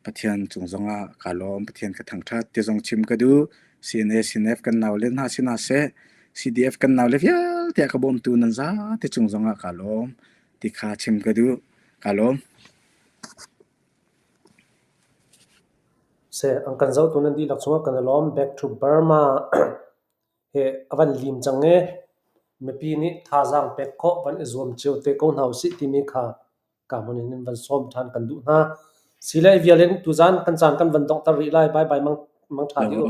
Pathian cung zongah kaa lawm, Pathian ka thangṭhat ti zong chim ka duh. CNA, CNF kan naule hna si hna seh, CDF kan naule vialte a ka bawmtu nan zate cung zongah kaa lawm ti kha chim ka duh. Kaa lawm. Seh, an kan zohtu nan dihlak cungah kan i lawm. Back to Burma. Hi a van lim cang i mipi nih thazaang pek khawh van i zuam cio te ko hna usih timi kha ka hmun in van sawm ṭhan kan duh hna. Sile vial in tuzaan kan caan kan van donghter rih lai. Bye bye mang mang ṭha dih u.